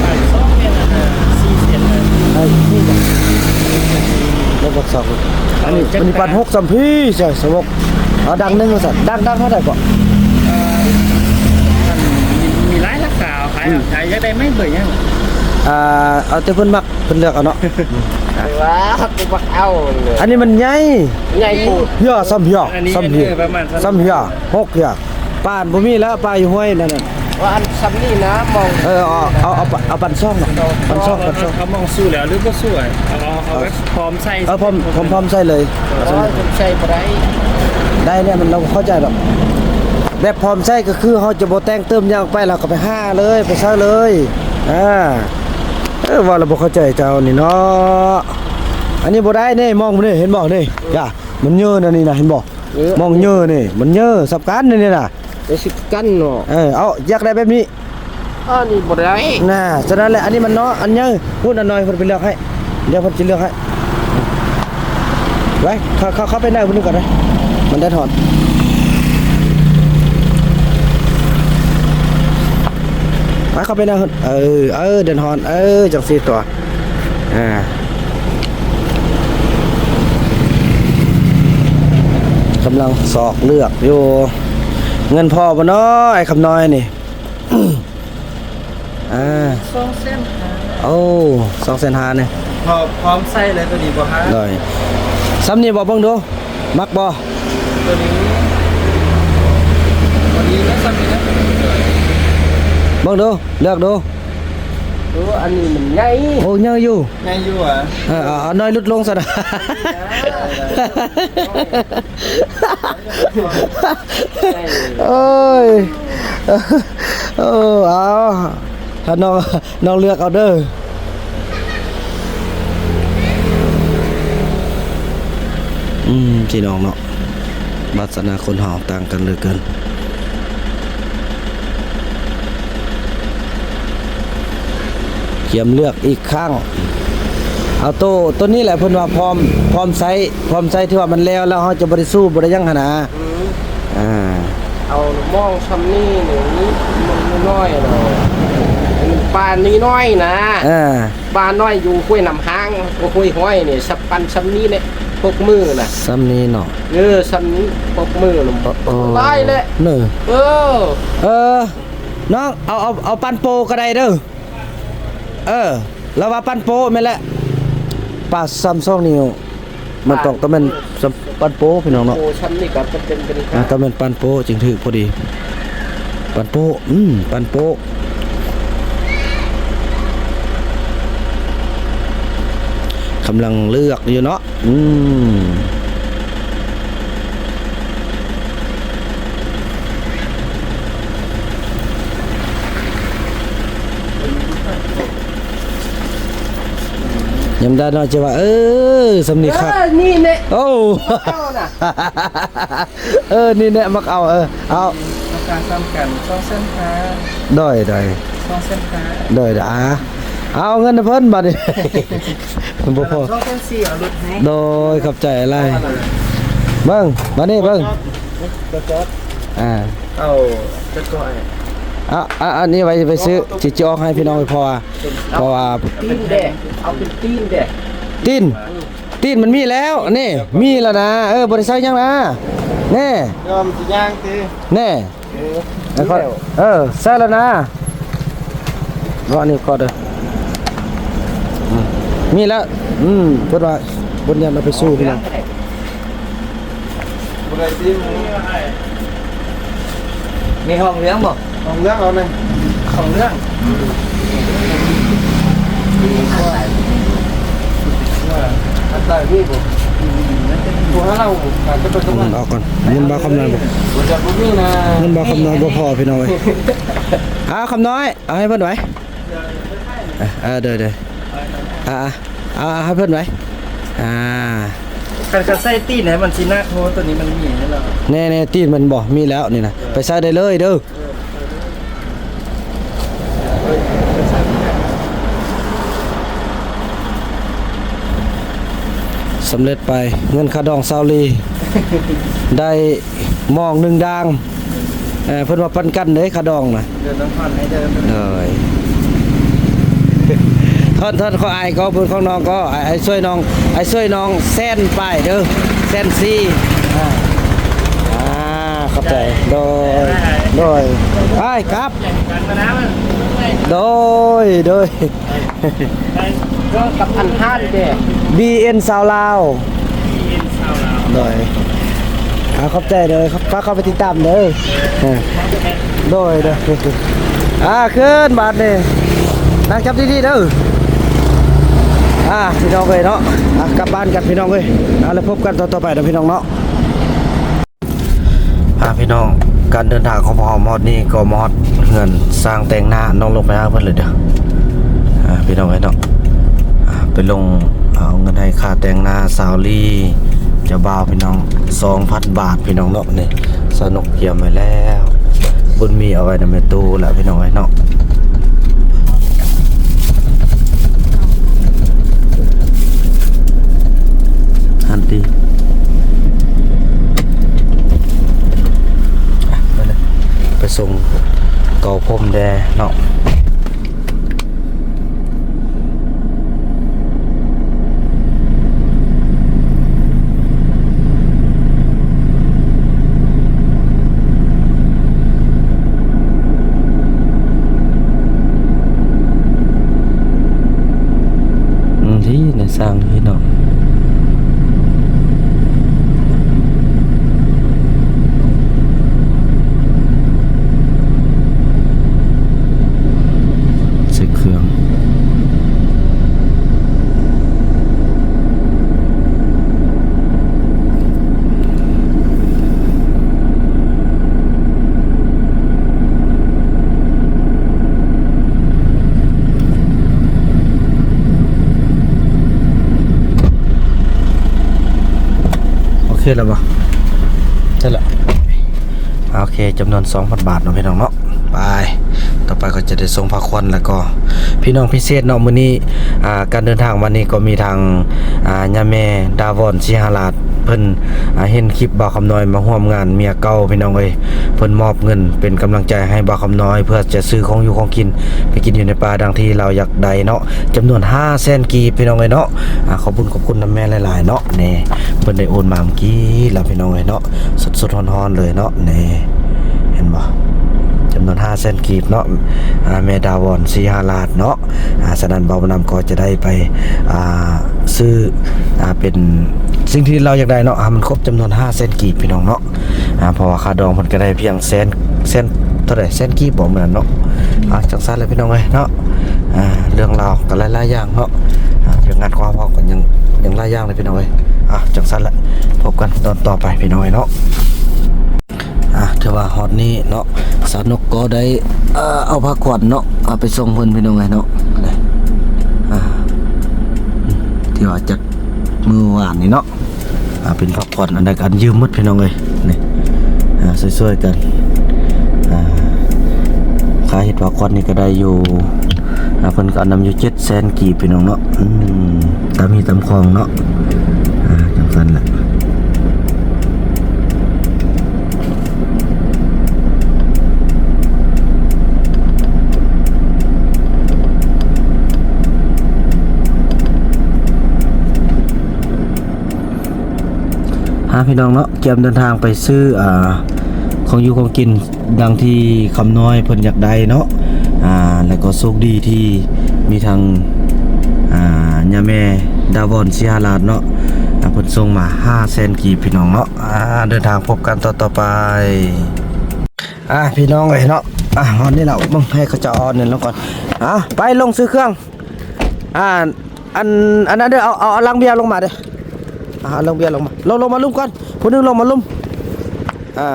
ປານສອງແມ່ນອັນສີ່ເຊັນນະ ເອີ ນີ້ບໍ່ ແລ້ວກໍສອງ ອັນນີ້ ອັນນີ້ປານຫົກສ່ຳພີ້ ໃຊ່ ສະບົກ ເອົາດັງໜຶ່ງວ່າຊັ້ນ ດັງ ດັງເທົ່າໃດເກາະ ເອີ ມັນມີ ມີຫຼາຍລາຄາ ເອົາຂາຍ ອືມ ເອົາຂາຍ ຢາກໄດ້ໄມ້ເບີຫຍັງ ອ່າ ເອົາແຕ່ເພິ່ນມັກ ເພິ່ນເລືອກເອົາເນາະ ວ່າ ກູມັກເອົາເລີຍ ອັນນີ້ມັນໃຫຍ່ ໃຫຍ່ໂພດ ເຫື່ອ ສ່ຳເຫື່ອ ອັນນີ້ ສ່ຳເຫື່ອ ເອີ ປະມານສ່ຳ ສ່ຳເຫື່ອ ຫົກເຫື່ອ ປານບໍ່ມີແລ້ວ ປານຢູ່ຫ້ວຍນັ້ນນະ ວ່າອັນ ຊ່ຳນີ້ນະ ໝ່ອງ ເອີ ເອົາ ເອົາ ເອົາ ເອົາປັນຊ່ອງເນາະ ປັນຊ່ອງ ເອົາ ປັນຊ່ອງ ເອົາໝ່ອງສູ້ແລ້ວ ຫຼືບໍ່ສູ້ ເອົາ ເອົາ ເອົາແບບພ້ອມໃສ່ ເອີ ພ້ອມ ພ້ອມ ພ້ອມໃສ່ເລີຍ ໂອ້ຍ ໃສ່ບໍ່ໄດ້ ໄດ້ແຫຼະ ມັນ ລາວເຂົ້າໃຈດອກ ແບບພ້ອມໃຊ້ກໍຄືເຮົາຈະບໍ່ແຕ່ງເຕີມຫຍັງໄປ ລາວກໍໄປຫາເລີຍ ໄປໃຊ້ເລີຍ ອ່າ ເອີ ວ່າລາວບໍ່ເຂົ້າໃຈເຈົ້ານີ້ເນາະ ອັນນີ້ບໍ່ໄດ້ນີ້ ໝ່ອງນີ້ ເຫັນບໍ່ນີ້ ຢ່າ ມັນເຍີ້ນອັນນີ້ນະ ເຫັນບໍ່ ເອີ ໝ່ອງເຍີ້ນີ້ ມັນເຍີ້ ສຳຄັນນີ້ນະ ໄດ້ສິບກັນເນາະ ເອີ ເອົາ ຢາກໄດ້ແບບນີ້ ອັນນີ້ບໍ່ໄດ້ ນະ ສະນັ້ນແຫຼະ ອັນນີ້ມັນເນາະ ອັນໃຫຍ່ພຸ້ນ ອັນນ້ອຍເພິ່ນໄປເລືອກໃຫ້ ດຽວເພິ່ນຊິເລືອກໃຫ້ ໄວ້ ເຂົ້າ ເຂົ້າ ເຂົ້າໄປໃນພຸ້ນກ່ອນໄວ້ ມັນແດດຮ້ອນ ໄປ ເຂົ້າໄປໃນ ເອີ ເອີ ແດດຮ້ອນ ເອີ ຈັ່ງຊີ້ຕົວະ ອ່າ ກຳລັງຊອກເລືອກຢູ່ ເງິນພໍບໍ່ເນາະ ອ້າຍຄຳນ້ອຍນີ້ ອ່າ ສອງແສນຫ້າ ໂອ້ ສອງແສນຫ້ານີ້ ພ້ອມ ພ້ອມໃຊ້ເລີຍ ໂຕນີ້ບໍ່ຫາ ໂດຍ ຊ່ຳນີ້ບໍ່ ເບິ່ງດູ ມັກບໍ່ ໂຕນີ້ ພໍດີແລ້ວ ຊ່ຳນີ້ນະ ເບິ່ງດູ ເລືອກດູ ໂອ້ ອັນນີ້ມັນໃຫຍ່ ໂອ້ ໃຫຍ່ຢູ່ ໃຫຍ່ຢູ່ຫວາ ເອີ ເອົາ ເອົານ້ອຍຫຼຸດລົງຊັ້ນນະ ໂອ້ຍ ເອີ ເອົາ ຖ້ານ້ອງ ນ້ອງເລືອກເອົາເດີ ອືມ ພີ່ນ້ອງເນາະ ວາສະໜາຄົນເຮົາຕ່າງກັນເຫຼືອເກີນ. ກຽມເລືອກອີກຄັ້ງ ເອົາໂຕ ໂຕນີ້ແຫຼະ ເພິ່ນວ່າພ້ອມ ພ້ອມໃຊ້ ພ້ອມໃຊ້ທີ່ວ່າມັນແລ້ວ ແລ້ວເຮົາຈະບໍ່ໄດ້ສູ້ ບໍ່ໄດ້ຫຍັງຫັ້ນນະ ອືມ ອ່າ ເອົາໝ່ອງຊ່ຳນີ້ນີ້ ນ້ອຍໆ ເນາະ ປານນ້ອຍໆ ນະ ອ່າ ປານນ້ອຍຢູ່ຫ້ວຍນ້ຳຫ້າງ ຫ້ວຍຫ້ອຍນີ້ ສຳ ປານຊ່ຳນີ້ແຫຼະ ປົບມືນະ ຊ່ຳນີ້ເນາະ ເອີ ຊ່ຳນີ້ ປົບມືນະ ໂອ້ ຫຼາຍແຫຼະ ເນີ ເອີ ເອີ ນ້ອງ ເອົາ ເອົາ ເອົາປານໂປ້ກໍໄດ້ເດີ ເອີ ລາວວ່າປານໂປ້ແມ່ນແຫຼະ ປານຊ່ຳສອງນິ້ວ ມັນຕ້ອງ ຕ້ອງແມ່ນຊ່ຳປານໂປ້ພີ່ນ້ອງເນາະ ໂອ້ ຊ່ຳນີ້ກໍເປັນ ເປັນ ອ່າ ຕ້ອງແມ່ນປານໂປ້ຈຶ່ງຖືກພໍດີ ປານໂປ້ ອືມ ປານໂປ້ ກຳລັງເລືອກຢູ່ເນາະ ອືມ ຍາມໃດນ້ອຍຈະວ່າ ເອີ ຊ່ຳນີ້ຄັກ ເອີ ນີ້ແຫຼະ ໂອ້ ເອົານະ ເອີ ນີ້ແຫຼະມັກເອົາ ເອີ ເອົາ ລາຄາສ່ຳກັນ ສອງແສນຫ້າ ໂດຍ ໂດຍ ສອງແສນຫ້າ ໂດຍ ອ່າ ເອົາເງິນໃຫ້ເພິ່ນບາດນີ້ ບໍ່ພໍ ສອງແສນສີ່ ເອົາລົດໃຫ້ ໂດຍ ຂອບໃຈຫຼາຍ ເບິ່ງ ບາດນີ້ເບິ່ງ ຈອດ ຈອດ ອ່າ ເອົາຈັກໜ້ອຍ ອ່ະ ອ່ະ ອັນນີ້ໄວ້ ໄວ້ຊື້ ຊິ ຊິອອກໃຫ້ພີ່ນ້ອງ ເພາະວ່າ ເພາະວ່າ ຕີນແດ່ ເອົາເປັນຕີນແດ່ ຕີນ ອືມ ຕີນມັນມີແລ້ວ ນີ້ ມີແລ້ວນະ ເອີ ບໍ່ໄດ້ໃຊ້ຫຍັງນະ ແນ່ ຍອມຊິຍ່າງຕິ ແນ່ ເອີ ເອີ ໃຊ້ແລ້ວນະ ເອົາອັນນີ້ກ່ອນເດີ ອືມ ມີແລ້ວ ອືມ ເພິ່ນວ່າ ເພິ່ນຍັງເອົາໄປສູ້ພີ່ນ້ອງ ບໍ່ໄດ້ຕິ ມີຫ້ອງເຫຼືອງບໍ່? ຫ້ອງເຫຼືອງເອົາແນ່ ຫ້ອງເຫຼືອງ ອັນໃດມີບໍ່? ບໍ່ໃຫ້ເຮົາ ອືມ ເອົາກ່ອນ ເງິນບ່າວຄຳນ້ອຍບໍ່ ບໍ່ຈັກ ບໍ່ມີນະ ເງິນບ່າວຄຳນ້ອຍບໍ່ພໍພີ່ນ້ອງເອີຍ ອ້າວ ຄຳນ້ອຍ ເອົາໃຫ້ເພິ່ນໄວ້ ເອີ ເດີ ເດີ ອ່າ ອ່າ ເອົາໃຫ້ເພິ່ນໄວ້ ອ່າ ຄັນ ຄັນໃສ່ຕີນໃຫ້ມັນຊິໜັກ ໂຫ ໂຕນີ້ມັນມີໃຫ້ລະ ແນ່ໆ ຕີນມັນບໍ່ມີແລ້ວນີ້ນະ ໄປໃສ່ໄດ້ເລີຍເດີ ສຳເລັດໄປ ເງິນຄ່າດອງຊາວລີ ໄດ້ ໝ່ອງໜຶ່ງດ່າງ ເອີ ເພິ່ນວ່າປັນກັນເດ້ ຄ່າດອງນະ ເດີນຕ້ອງຜ່ອນໃຫ້ເດີ ໂດຍ ທ່ອນ ທ່ອນ ຂໍອ້າຍກໍ ເພິ່ນຂອງນ້ອງກໍ ອ້າຍ ອ້າຍຊ່ວຍນ້ອງ ອ້າຍຊ່ວຍນ້ອງແສນປາຍເດີ ແສນສີ່ ອ່າ ອ່າ ຂອບໃຈ ໂດຍ ໂດຍ ອ້າຍ ຄັບ ໂດຍ ໂດຍ ກັບອັນທ່ານເດ້ ບີເອັນຊາວລາວ ໂດຍ ອ່າ ຂອບໃຈເດີ ຝາກເຂົ້າໄປຕິດຕາມເດີ ໂດຍ ໂດຍ ອ່າ ຂຶ້ນບາດນີ້ ນັ່ງຈັບດີໆເດີ. ອ່າ ພີ່ນ້ອງເອີຍເນາະ ອ່າ ກັບບ້ານກັນພີ່ນ້ອງເອີຍ. ອ່າ ແລ້ວພົບກັນຕອນຕໍ່ໄປເດີພີ່ນ້ອງເນາະ. ອ່າ ພີ່ນ້ອງ ການເດີນທາງຂອງພວກເຮົາມາຮອດນີ້ກໍມາຮອດເຮືອນຊ່າງແຕ່ງໜ້າ ນ້ອງລົງໄປຫາເພິ່ນເລີຍເດີ. ອ່າ ພີ່ນ້ອງເອີຍເນາະ ອ່າ ໄປລົງເອົາເງິນໃຫ້ຄ່າແຕ່ງໜ້າສາວລີ ເຈົ້າບ່າວພີ່ນ້ອງ ສອງພັນບາດພີ່ນ້ອງເນາະ. ນີ້ສາວນົກກຽມໄວ້ແລ້ວ ບຸນມີເອົາໄວ້ນຳແມ່ຕູ້ແລ້ວພີ່ນ້ອງເອີຍເນາະ. ຫັ້ນຕິ ໄປເລີຍ ໄປສົ່ງເກົາຜົມແດ່ເນາະ. ອືມ ທີ່ໃນສ້າງທີ່ເນາະ ໃສ່ເຄື່ອງ. ໂອເຄແລ້ວບໍ່? ໃຊ່ແລ້ວ. ໂອເຄ ຈຳນວນສອງພັນບາດເນາະ ພີ່ນ້ອງເນາະ. ໄປ ຕໍ່ໄປກໍຈະໄດ້ສົ່ງພາຂວັນ ແລ້ວກໍພີ່ນ້ອງພິເສດເນາະ. ມື້ນີ້ ອ່າ ການເດີນທາງມານີ້ກໍມີທັງ ອ່າ ຍາແມ່ດາວອນ ສີຫາລາດ ເພິ່ນ ອ່າ ເຫັນຄລິບບ່າວຄຳນ້ອຍມາຮ່ວມງານເມຍເກົ່າ ພີ່ນ້ອງເອີຍ. ເພິ່ນມອບເງິນເປັນກຳລັງໃຈໃຫ້ບ່າວຄຳນ້ອຍ ເພື່ອຈະຊື້ຂອງຢູ່ຂອງກິນໄປກິນຢູ່ໃນປ່າ ດັ່ງທີ່ລາວຢາກໄດ້ເນາະ ຈຳນວນຫ້າແສນກີບ ພີ່ນ້ອງເອີຍເນາະ. ອ່າ ຂອບຄຸນ ຂອບຄຸນນຳແມ່ຫຼາຍໆເນາະ. ນີ້ ເພິ່ນໄດ້ໂອນມາເມື່ອກີ້ແລ້ວ ພີ່ນ້ອງເອີຍເນາະ ສົດໆຮ້ອນໆເລີຍເນາະ. ນີ້ ເຫັນບໍ່ ຈຳນວນຫ້າແສນກີບເນາະ. ອ່າ ແມ່ດາວອນ ສີຫາລາດເນາະ. ອ່າ ສະນັ້ນ ບ່າວບຸນນຳກໍຈະໄດ້ໄປ ອ່າ ຊື້ ອ່າ ເປັນສິ່ງທີ່ລາວຢາກໄດ້ເນາະ ໃຫ້ມັນຄົບຈຳນວນຫ້າແສນກີບ ພີ່ນ້ອງເນາະ. ອ່າ ເພາະວ່າຄ່າດອງເພິ່ນກໍໄດ້ພຽງແສນ ແສນເທົ່າໃດ ແສນກີບບໍ່ ມື້ນັ້ນເນາະ. ອ່າ ຈັ່ງຊັ້ນແຫຼະ ພີ່ນ້ອງເອີຍເນາະ. ອ່າ ເລື່ອງລາວກໍຫຼາຍໆຢ່າງເນາະ. ອ່າ ວຽກງານຂອງເຮົາກໍຍັງ ຍັງຫຼາຍຢ່າງເລີຍ ພີ່ນ້ອງເອີຍ. ອ່າ ຈັ່ງຊັ້ນແຫຼະ ພົບກັນຕອນຕໍ່ໄປ ພີ່ນ້ອງເອີຍເນາະ. ອ່າ ຖືວ່າຮອດນີ້ເນາະ ສາວນົກກໍໄດ້ ເອົາ ເອົາພາຂວັນເນາະ ເອົາໄປສົ່ງເພິ່ນ ພີ່ນ້ອງເອີຍເນາະ. ອ່າ ທີ່ວ່າຈັດມື້ວານນີ້ເນາະ. ອ່າ ເປັນພາຂວັນ ອັນໃດກໍອັນຢືມໝົດ ພີ່ນ້ອງເອີຍ. ນີ້ ອ່າ ຊ່ວຍໆກັນ. ອ່າ ຄ່າເຮັດພາຂວັນນີ້ກໍໄດ້ຢູ່ ອ່າ ເພິ່ນກໍເອົານຳຢູ່ເຈັດແສນກີບ ພີ່ນ້ອງເນາະ. ອືມ ຕາມມີຕາມຄອງເນາະ. ອ່າ ຈັ່ງຊັ້ນແຫຼະ. ອ່າ ພີ່ນ້ອງເນາະ ກຽມເດີນທາງໄປຊື້ ອ່າ ຂອງຢູ່ຂອງກິນ ດັ່ງທີ່ຄຳນ້ອຍເພິ່ນຢາກໄດ້ເນາະ. ອ່າ ແລ້ວກໍໂຊກດີທີ່ມີທັງ ອ່າ ຍາແມ່ດາວອນ ສີຫາລາດເນາະ ອ່າ ເພິ່ນສົ່ງມາຫ້າແສນກີບ ພີ່ນ້ອງເນາະ. ອ່າ ເດີນທາງພົບກັນຕອນຕໍ່ໄປ. ອ່າ ພີ່ນ້ອງເອີຍເນາະ ອ່າ ຮອດນີ້ແລ້ວ ເບິ່ງໃຫ້ເຂົາເຈົ້າເອົາອັນນັ້ນລົງກ່ອນ. ອ່າ ໄປລົງຊື້ເຄື່ອງ. ອ່າ ອັນ ອັນນັ້ນເດີ ເອົາ ເອົາ ເອົາລັງເບຍລົງມາເດີ. ອ່າ ເອົາລັງເບຍລົງມາ ລົງ ລົງມາລຸ່ມກ່ອນ ຜູ້ໜຶ່ງລົງມາລຸ່ມ. ອ່າ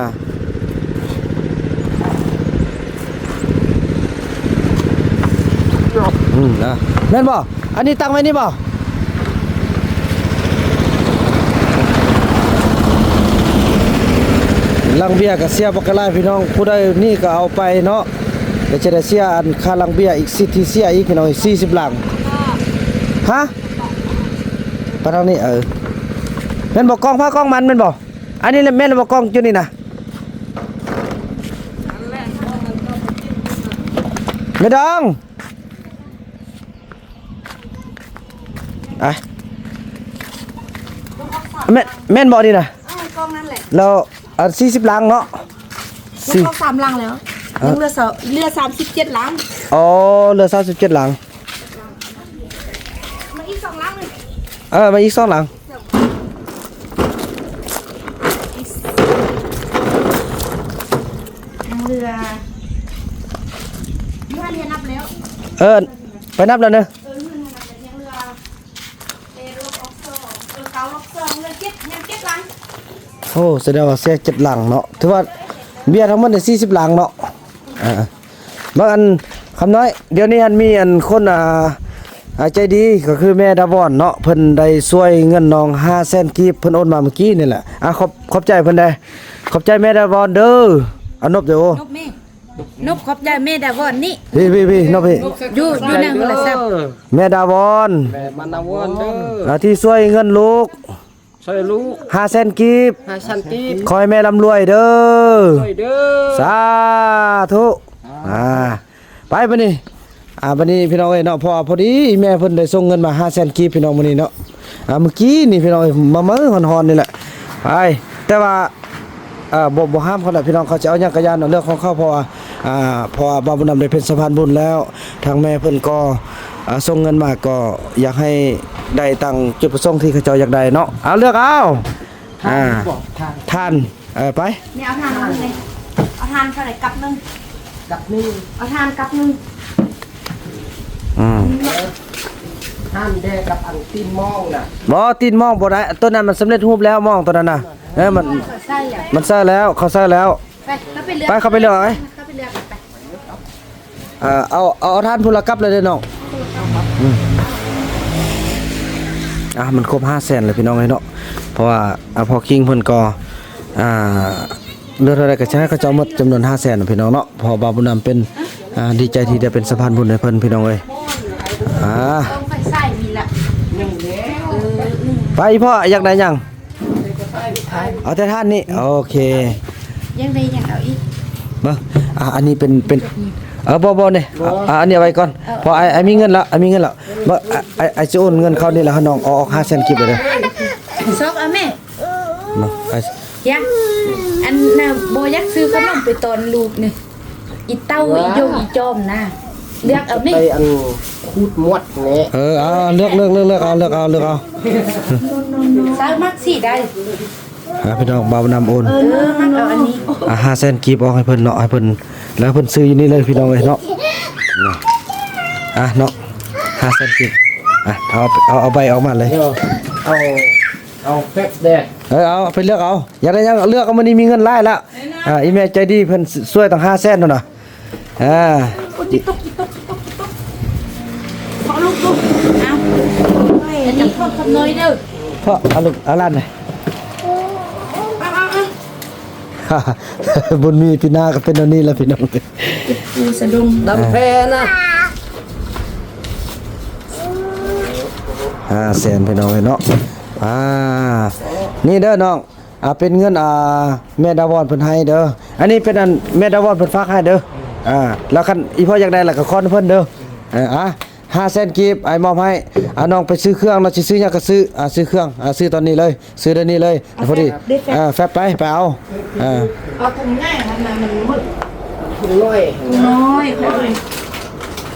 ອືມ ນະ ແມ່ນບໍ່? ອັນນີ້ຕັ້ງໄວ້ນີ້ບໍ່? ລັງເບຍກໍເສຍບັກກະຫຼາຍ ພີ່ນ້ອງ ຜູ້ໃດນີ້ກໍເອົາໄປເນາະ. ແລ້ວຈະໄດ້ເສຍອັນຄ່າລັງເບຍອີກ ສິດທີ່ເສຍອີກ ພີ່ນ້ອງ ສີ່ສິບລັງ. ຮະ? ໄປທາງນີ້ ເອີ ແມ່ນບໍ່? ກອງໃຜກອງມັນແມ່ນບໍ່? ອັນນີ້ແຫຼະ ແມ່ນແລ້ວບໍ່? ກອງຢູ່ນີ້ນະ ແມ່ດອງ. ອ່ະ ແມ່ນ ແມ່ນບໍ່ນີ້ນະ? ເອີ ກອງນັ້ນແຫຼະ ແລ້ວ ອ່າ ສີ່ສິບລັງເນາະ ມັນອອກສາມລັງແລ້ວ ຍັງເຫຼືອ ເຫຼືອສາມສິບເຈັດລັງ. ອໍ ເຫຼືອສາມສິບເຈັດລັງ. ມາອີກສອງຫຼັງນີ້ ເອີ ມາອີກສອງຫຼັງ ຍັງເຫຼືອ ເອີ ໄປນັບແລ້ວເດີ. ໂອ້ ສະແດງວ່າເສຍເຈັດຫຼັງເນາະ. ຖືວ່າເບ້ຍທັງໝົດໄດ້ສີ່ສິບຫຼັງເນາະ. ອ່າ ບາງອັນ ຄຳນ້ອຍ ດຽວນີ້ຫັ້ນມີອັນຄົນ ອ່າ ອ່າ ໃຈດີ ກໍຄືແມ່ດາວອນເນາະ ເພິ່ນໄດ້ຊ່ວຍເງິນນ້ອງຫ້າແສນກີບ ເພິ່ນໂອນມາເມື່ອກີ້ນີ້ແຫຼະ. ອ່າ ຂອບ ຂອບໃຈເພິ່ນແດ່ ຂອບໃຈແມ່ດາວອນເດີ. ອາ ນົບເດີ ໂອ້ ນົບແມ່ ນົບຂອບໃຈແມ່ດາວອນນີ້. ພີ່ ພີ່ ພີ່ ນົບພີ່ ຢູ່ ຢູ່ໃນໂທລະສັບ. ແມ່ດາວອນ ແມ່ມານາວອນເດີ ອ່າ ທີ່ຊ່ວຍເງິນລູກ ຊ່ວຍລູກຫ້າແສນກີບ ຫ້າແສນກີບ. ຂໍໃຫ້ແມ່ລ່ຳລວຍເດີ ລວຍເດີ ສາທຸ. ອ່າ ອ່າ ໄປບາດນີ້ ອ່າ ບາດນີ້ພີ່ນ້ອງເອີຍເນາະ ເພາະວ່າພໍດີແມ່ເພິ່ນໄດ້ສົ່ງເງິນມາຫ້າແສນກີບ ພີ່ນ້ອງ ມື້ນີ້ເນາະ. ອ່າ ມື້ກີ້ນີ້ພີ່ນ້ອງເອີຍ ມາມື້ຮ້ອນໆນີ້ແຫຼະ. ໄປ ແຕ່ວ່າ ເອີ ບໍ່ ບໍ່ຫ້າມເຂົາແຫຼະພີ່ນ້ອງ ເຂົາຈະເອົາຫຍັງກະຢ່າເນາະ ເລື່ອງຂອງເຂົາ. ເພາະວ່າ ອ່າ ເພາະວ່າບ່າວບຸນນຳໄດ້ເປັນສະພານບຸນແລ້ວ ທາງແມ່ເພິ່ນກໍ ອ່າ ສົ່ງເງິນມາ ກໍຢາກໃຫ້ໄດ້ຕາມຈຸດປະສົງທີ່ເຂົາເຈົ້າຢາກໄດ້ເນາະ. ເອົາ ເລືອກເອົາ ອ່າ ຖ່ານ ເອີ ໄປ ນີ້ເອົາຖ່ານມານີ້ ເອົາຖ່ານເທົ່າໃດ ກັບໜຶ່ງ ກັບໜຶ່ງ ເອົາຖ່ານກັບໜຶ່ງ. ອືມ ຖ່ານແດ່ກັບອັນຕີນມອງນະ. ບໍ່ ຕີນມອງບໍ່ໄດ້ ໂຕນັ້ນມັນສຳເລັດຮູບແລ້ວ ມອງໂຕນັ້ນນະ. ເອີ ມັນ ມັນໃສ່ແລ້ວ ເຂົາໃສ່ແລ້ວ. ໄປ ເຂົ້າໄປເລືອກ ໄປ ເຂົ້າໄປເລືອກເອົາ ເຂົ້າໄປເລືອກ ໄປ ເອີ ເອົາ ເອົາ ເອົາຖ່ານພຸ້ນລະກັບເລີຍເດີນ້ອງ. ອືມ ອ່າ ມັນຄົບຫ້າແສນແລ້ວພີ່ນ້ອງເອີຍເນາະ ເພາະວ່າ ອ່າ ພໍ່ຄິງເພິ່ນກໍ ອ່າ ເຫຼືອເທົ່າໃດກໍຈະໃຫ້ເຂົາເຈົ້າໝົດຈຳນວນຫ້າແສນພີ່ນ້ອງເນາະ ເພາະວ່າບ່າວບຸນນຳເປັນ ອ່າ ດີໃຈທີ່ໄດ້ເປັນສະພານບຸນໃຫ້ເພິ່ນ ພີ່ນ້ອງເອີຍ. ອ່າ ໄປ ອີ່ພໍ່ ຢາກໄດ້ຫຍັງ? ເອົາແຕ່ຖ່ານນີ້ ໂອເຄ. ຍັງໄດ້ຫຍັງເອົາອີກ? ເບິ່ງ ອ່າ ອັນນີ້ເປັນ ເປັນ ເອີ ບໍ່ ບໍ່ນີ້ ບໍ່ ອ່າ ອັນນີ້ເອົາໄວ້ກ່ອນ ເອີ ເພາະອ້າຍ ອ້າຍມີເງິນລະ ອ້າຍມີເງິນລະ. ບໍ່ ອ້າຍ ອ້າຍ ອ້າຍຊິໂອນເງິນເຂົ້ານີ້ລະ ໃຫ້ນ້ອງເອົາອອກຫ້າແສນກີບເລີຍເດີ. ຊອກເອົາແມ່ ເບິ່ງ ອັນນ່າ ບໍ່ຢາກຊື້ຂະໜົມໄປຕອນລູກນີ້. ອີເຕົ້າ ເອີ ອີຢົງ ອີຈອມນະ ເລືອກເອົາແມ່ ໄປອັນຂູດມວດແຫຼະ. ເອີ ເອົາ ເລືອກ ເລືອກ ເລືອກ ເລືອກເອົາ ເລືອກເອົາ ເລືອກເອົາ. ສາວມັກສີໃດ? ອ່າ ພີ່ນ້ອງ ບ່າວນຳໂອນ ເອີ ມັກເອົາອັນນີ້ ອ່າ ຫ້າແສນກີບອອກໃຫ້ເພິ່ນເນາະ ໃຫ້ເພິ່ນ ແລ້ວເພິ່ນຊື້ຢູ່ນີ້ເລີຍ ພີ່ນ້ອງເອີຍເນາະ. ອ່າ ເນາະ ຫ້າແສນກີບ ອ່າ ເອົາ ເອົາ ເອົາໃບອອກມາເລີຍ ເອົາ ເອົາແຟບແດ່ ເອີ ເອົາ ເອົາໄປເລືອກເອົາ ຢາກໄດ້ຫຍັງເລືອກເອົາ. ມື້ນີ້ມີເງິນຫຼາຍລະ ອ່າ ອີ່ແມ່ໃຈດີເພິ່ນຊ່ວຍຕັ້ງຫ້າແສນພຸ້ນນະ. ອ່າ ໂອ້ຍ ຈິຕົກ ຈິຕົກ ຈິຕົກ ຈິຕົກ ເພາະລູກ ລູກ ເອົາ ອັນນີ້ເພາະຄຳນ້ອຍເດີ ເພາະ ເອົາລູກ ເອົາຫຼານ ເອົາ ເອົາ ເອົາ ບຸນມີປີໜ້າກໍເປັນແນວນີ້ລະ ພີ່ນ້ອງ. ເຈັບປູສະດົງ ດຳແພນະ ຫ້າແສນ ພີ່ນ້ອງເອີຍເນາະ. ອ່າ ນີ້ເດີນ້ອງ ອ່າ ເປັນເງິນ ອ່າ ແມ່ດາວອນເພິ່ນໃຫ້ເດີ ອັນນີ້ເປັນອັນແມ່ດາວອນເພິ່ນຝາກໃຫ້ເດີ. ອ່າ ແລ້ວຄັນອີ່ພໍ່ຢາກໄດ້ລະກໍຄອນເພິ່ນເດີ. ອ່າ ຫ້າແສນກີບ ອ້າຍມອບໃຫ້. ອ່າ ນ້ອງໄປຊື້ເຄື່ອງເນາະ ຊິຊື້ຫຍັງກໍຊື້ ອ່າ ຊື້ເຄື່ອງ ອ່າ ຊື້ຕອນນີ້ເລີຍ ຊື້ດຽວນີ້ເລີຍ ພໍດີ. ເອົາແຟບ ເອີ ແຟບໄປ ໄປເອົາ ເອີ ເອົາຖົງໃຫຍ່ຫັ້ນນະ ມັນໝົດ ຖົງນ້ອຍ ຖົງນ້ອຍ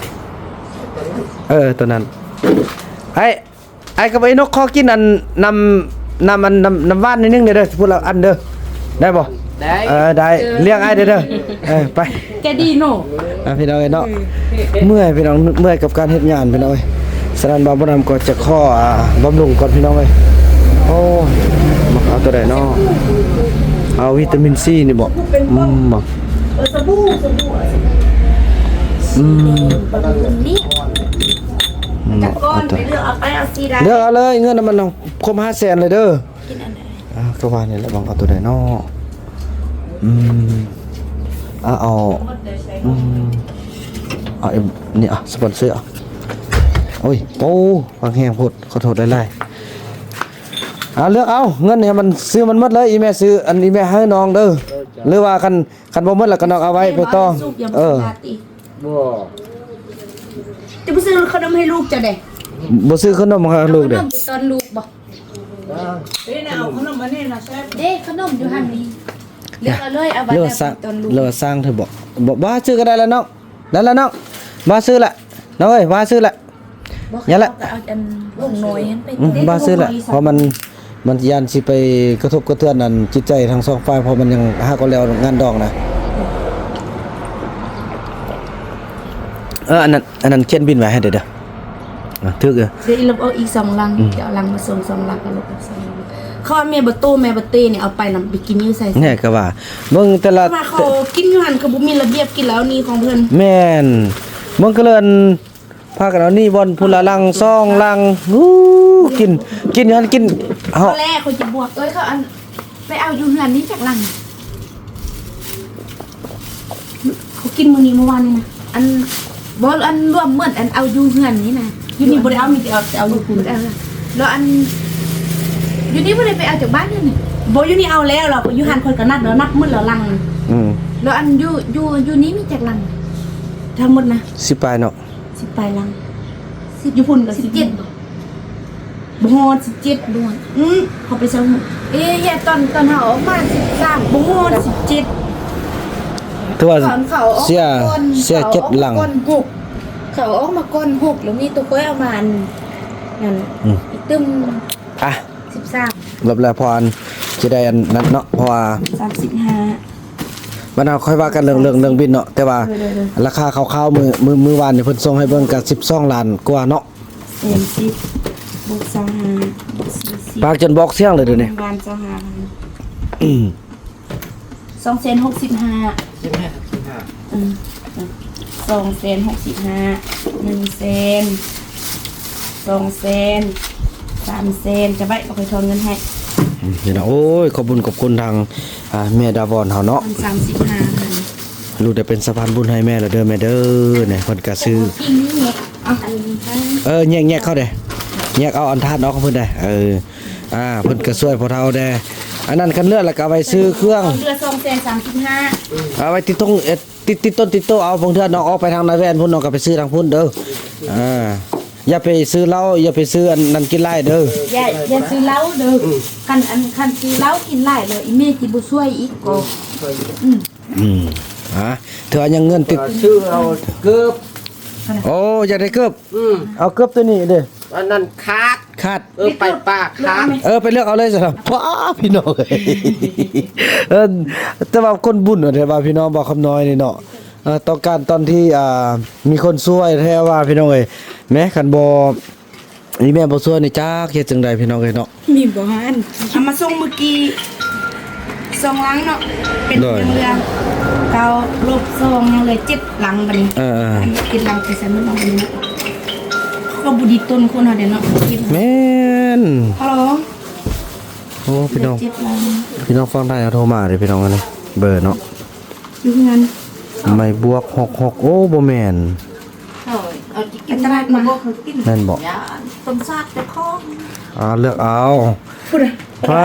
ເອີ ໂຕນັ້ນ ໄອ້ ອ້າຍກັບໄອ້ນົກຂໍກິນອັນ ນ້ຳ ນ້ຳ ອັນ ນ້ຳ ນ້ຳຫວານໜ້ອຍໜຶ່ງເດີ ຜູ້ລະອັນເດີ ໄດ້ບໍ່? ໄດ້ ເອີ ໄດ້ ລ້ຽງອ້າຍເດີ ເດີ ເອີ ໄປ ໃຈດີເນາະ ອ່າ ພີ່ນ້ອງເອີຍເນາະ. ເມື່ອຍພີ່ນ້ອງ ເມື່ອຍກັບການເຮັດງານພີ່ນ້ອງເອີຍ. ສະນັ້ນບ່າວບຸນນຳກໍຈະຂໍ ອ່າ ບຳລຸງກ່ອນພີ່ນ້ອງເອີຍ. ໂອ້ ເອົາໂຕໃດເນາະ? ເອົາວິຕາມິນຊີນີ້ບໍ? ອືມ ບໍ່ ເອີ ສະບູ່ ສະບູ່ ອືມ ເລືອກເອົາ ເລືອກເອົາເລີຍ ເງິນນຳມັນເນາະ ຄົບຫ້າແສນເລີຍເດີ. ອ່າ ກໍວ່ານີ້ແຫຼະ ເບິ່ງເອົາໂຕໃດເນາະ? ອືມ ອ່າ ເອົາ ອືມ ເອົາ ນີ້ ອ່ະ ສະປອນເຊີ ໂອ້ຍ ໂອ້ ວາງແຮງໂພດ ຂໍໂທດຫຼາຍໆ. ອ່າ ເລືອກເອົາ ເງິນໃຫ້ມັນ ຊື້ມັນໝົດເລີຍ ອີ່ແມ່ຊື້ ອັນ ອີ່ແມ່ໃຫ້ນ້ອງເດີ ຫຼືວ່າຄັນ ຄັນບໍ່ໝົດລະກໍນ້ອງເອົາໄວ້ໄປຕໍ່. ເອີ ບໍ່ ຈະບໍ່ຊື້ຂະໜົມໃຫ້ລູກເຈົ້າເດ້? ບໍ່ຊື້ຂະໜົມໃຫ້ລູກເດ້? ເອົາຂະໜົມໄປຕອນລູກບໍ່? ເດ້ ເອົາຂະໜົມມານີ້ນະແຊບເດ້ ຂະໜົມຢູ່ຫັ້ນນີ້ ເລືອກເອົາເລີຍ ເອົາໄວ້ ຫຼືວ່າສ້າງ ຕອນລູກ ຫຼືວ່າສ້າງເທື່ອບໍ່? ບໍ່ ບໍ່ຊື້ກໍໄດ້ລະນ້ອງ ໄດ້ລະນ້ອງ ບໍ່ຊື້ລະ ນ້ອງເອີຍ ບໍ່ຊື້ລະ ບໍ່ ນີ້ແຫຼະ ເອົາອັນນ້ອຍຫັ້ນໄປ ອືມ ບໍ່ຊື້ລະ ເພາະມັນ ມັນຢ້ານຊິໄປກະທົບກະເທືອນອັນຈິດໃຈທັງສອງຝ່າຍ ເພາະມັນຍັງຫາກໍແລ້ວງານດອງນະ. ເອີ ອັນນັ້ນ ອັນນັ້ນຂຽນບິນໄວ້ໃຫ້ເດີ ເດີ ອ່າ ຖືກເອີ ດຽວອີ່ລົບອອກອີກສອງຫຼັງ ອືມ ຈະເອົາຫຼັງມາສົ່ງສອງຫຼັງ ກໍລົບອອກສອງຫຼັງ ເຂົາວ່າແມ່ບໍ່ໂຕ ແມ່ບໍ່ເຕນີ້ ເອົາໄປນຳໄປກິນຢູ່ໃສ ແນ່ກໍວ່າ ເບິ່ງແຕ່ລະ ເຂົາວ່າເຂົາກິນຢູ່ຫັ້ນ ເຂົາບໍ່ມີລະບຽບກິນແລ້ວນີ້ຂອງເພິ່ນ ແມ່ນ ເບິ່ງກໍເລີຍ ພາກັນເອົານີ້ບ່ອນພຸ້ນລະຫຼັງສອງຫຼັງ ໂອ້ ກິນ ກິນຢູ່ຫັ້ນກິນ ເຮົາ ພໍແລ້ວ ຂ້ອຍຈະບວກ ເອີຍ ເຂົາອັນ ໄປເອົາຢູ່ເຮືອນນີ້ຈັກຫຼັງ ເຂົາກິນມື້ນີ້ມື້ວານນີ້ນະ ອັນ ບໍ່ ອັນລວມໝົດ ອັນເອົາຢູ່ເຮືອນນີ້ນະ ຢູ່ນີ້ບໍ່ໄດ້ເອົາ ມີແຕ່ເອົາ ເອົາຢູ່ພຸ້ນ ເອີ ແລ້ວອັນ ຢູ່ນີ້ບໍ່ໄດ້ໄປເອົາຈາກບ້ານນີ້ນະ ບໍ່ ຢູ່ນີ້ເອົາແລ້ວ ແລ້ວຢູ່ຫັ້ນຂ້ອຍກໍນັດແລ້ວ ນັດໝົດແລ້ວຫຼັງ ອືມ ແລ້ວອັນຢູ່ ຢູ່ ຢູ່ນີ້ມີຈັກຫຼັງ ທັງໝົດນະ ສິບປາຍເນາະ ສິບປາຍຫຼັງ ສິບ ຢູ່ພຸ້ນກໍສິບເຈັດ ສິບເຈັດ ບໍ່ຮອດສິບເຈັດ ບໍ່ຮອດ ອືມ ເຂົາໄປເຊົ່າ ເອີຍ ຕອນ ຕອນເຮົາອອກມາສິບສາມ ບໍ່ຮອດສິບເຈັດ ຖືວ່າເສຍ ເສຍເຈັດຫຼັງ ເຂົາອອກມາກ່ອນຫົກ ເຂົາອອກມາກ່ອນຫົກ ແລ້ວມີໂຕຂ້ອຍເອົາມາອັນນັ້ນ ອືມ ອີກຕື່ມ ອ່ະ ສິບສາມ ລົບແລ້ວ ເພາະອັນ ຊິໄດ້ອັນນັ້ນເນາະ ເພາະວ່າ ສາມສິບຫ້າ ບັດນັ້ນຄ່ອຍວ່າກັນເລື່ອງ ເລື່ອງ ເລື່ອງບິນເນາະ ແຕ່ວ່າ ໂດຍ ໂດຍ ໂດຍ ລາຄາຄ່າວໆ ມື້ ມື້ ມື້ວານນີ້ເພິ່ນສົ່ງໃຫ້ເບິ່ງກໍສິບສອງລ້ານກວ່າເນາະ ແສນສິບ ບວກຊາວຫ້າ ບວກສີ່ສິບ ປາກຈົນບອກສຽງເລີຍເດນີ້ ປະມານຊາວຫ້າພັນ ອືມ ສອງແສນຫົກສິບຫ້າ ສິບຫ້າ ສິບຫ້າ ອືມ ສອງແສນຫົກສິບຫ້າ ໜຶ່ງແສນ ສອງແສນ ສາມແສນ ຈະໄວ້ ເອົາໄປທອນເງິນໃຫ້ ອືມ ນີ້ນະ ໂອ້ຍ ຂອບຄຸນ ຂອບຄຸນທາງ ອ່າ ແມ່ດາວອນເຮົາເນາະ ສາມສິບຫ້າ ລູກໄດ້ເປັນສະພານບຸນໃຫ້ແມ່ແລ້ວເດີ ແມ່ເດີ ນີ້ເພິ່ນກະຊື້ ເອົາອັນນີ້ ເອີ ແຍກ ແຍກເຂົາເດ້ ແຍກເອົາອັນທາດອອກເພິ່ນເດ້ ເອີ ອ່າ ເພິ່ນກະຊ່ວຍພວກເຮົາແດ່ ອັນນັ້ນຄັນເຫຼືອແລ້ວກະເອົາໄວ້ຊື້ເຄື່ອງ ເຫຼືອສອງແສນສາມສິບຫ້າ ເອົາໄວ້ຕິດຕົງ ເອີ ຕິດ ຕິດຕົ້ນຕິດໂຕເອົາ ບາງເທື່ອນ້ອງອອກໄປທາງນາແວ່ນພຸ້ນ ນ້ອງກໍໄປຊື້ທາງພຸ້ນເດີ ອ່າ ຢ່າໄປຊື້ເຫຼົ້າ ຢ່າໄປຊື້ອັນນັ້ນກິນຫຼາຍເດີ ຢ່າ ຢ່າຊື້ເຫຼົ້າເດີ ອືມ ຄັນອັນ ຄັນຊື້ເຫຼົ້າກິນຫຼາຍແລ້ວ ອີ່ແມ່ຊິບໍ່ຊ່ວຍອີກກໍ ອືມ ອືມ ອ່າ ຖືວ່າຍັງເງິນຕິດ ຊື້ເອົາເກີບ ໂອ້ ຢາກໄດ້ເກີບ ອືມ ເອົາເກີບໂຕນີ້ເດ້ ອັນນັ້ນຂາດ ຂາດ ເອີ ໄປປ່າຂາດ ເອີ ໄປເລືອກເອົາເລີຍຊັ້ນ ປ້າ ພີ່ນ້ອງເອີຍ ເອີ ແຕ່ວ່າຄົນບຸນແທ້ວ່າ ພີ່ນ້ອງ ບ່າວຄຳນ້ອຍນີ້ເນາະ ເອີ ຕ້ອງການຕອນທີ່ ອ່າ ມີຄົນຊ່ວຍແທ້ວ່າ ພີ່ນ້ອງເອີຍ ແມ້ຄັນບໍ່ ອີ່ແມ່ບໍ່ຊ່ວຍນີ້ຈັກເຮັດຈັ່ງໃດ ພີ່ນ້ອງເອີຍເນາະ ມີບໍ່ຫັ້ນ ເອົາມາສົ່ງມື້ກີ້ສອງຫຼັງເນາະ ເປັນ ໂດຍ ຍັງເຫຼືອເກົ້າ ລົບສອງ ຍັງເຫຼືອເຈັດຫຼັງບັດນີ້ ເອີ ເອີ ອັນເຈັດຫຼັງໄປໃສໝົດເນາະ ເຂົາກໍບໍ່ດີຕົນຄົນເຮົາເດ້ເນາະ ແມ່ນ ຮັລໂຫຼ ໂອ້ ພີ່ນ້ອງ ເຈັດຫຼັງ ພີ່ນ້ອງຝັ່ງໄທເຮົາໂທມາເດ້ ພີ່ນ້ອງ ອັນນີ້ເບີເນາະ ຢູ່ເຮືອນ ໄມ້ບວກ ຫົກຫົກ ໂອ້ ບໍ່ແມ່ນ ເຂົາເອົາໄປຕະຫຼາດມາ ແມ່ນບໍ່? ຕົ້ນຊາດເຈົ້າຂອງ ອ່າ ເລືອກເອົາ ພຸ້ນນະ ປາ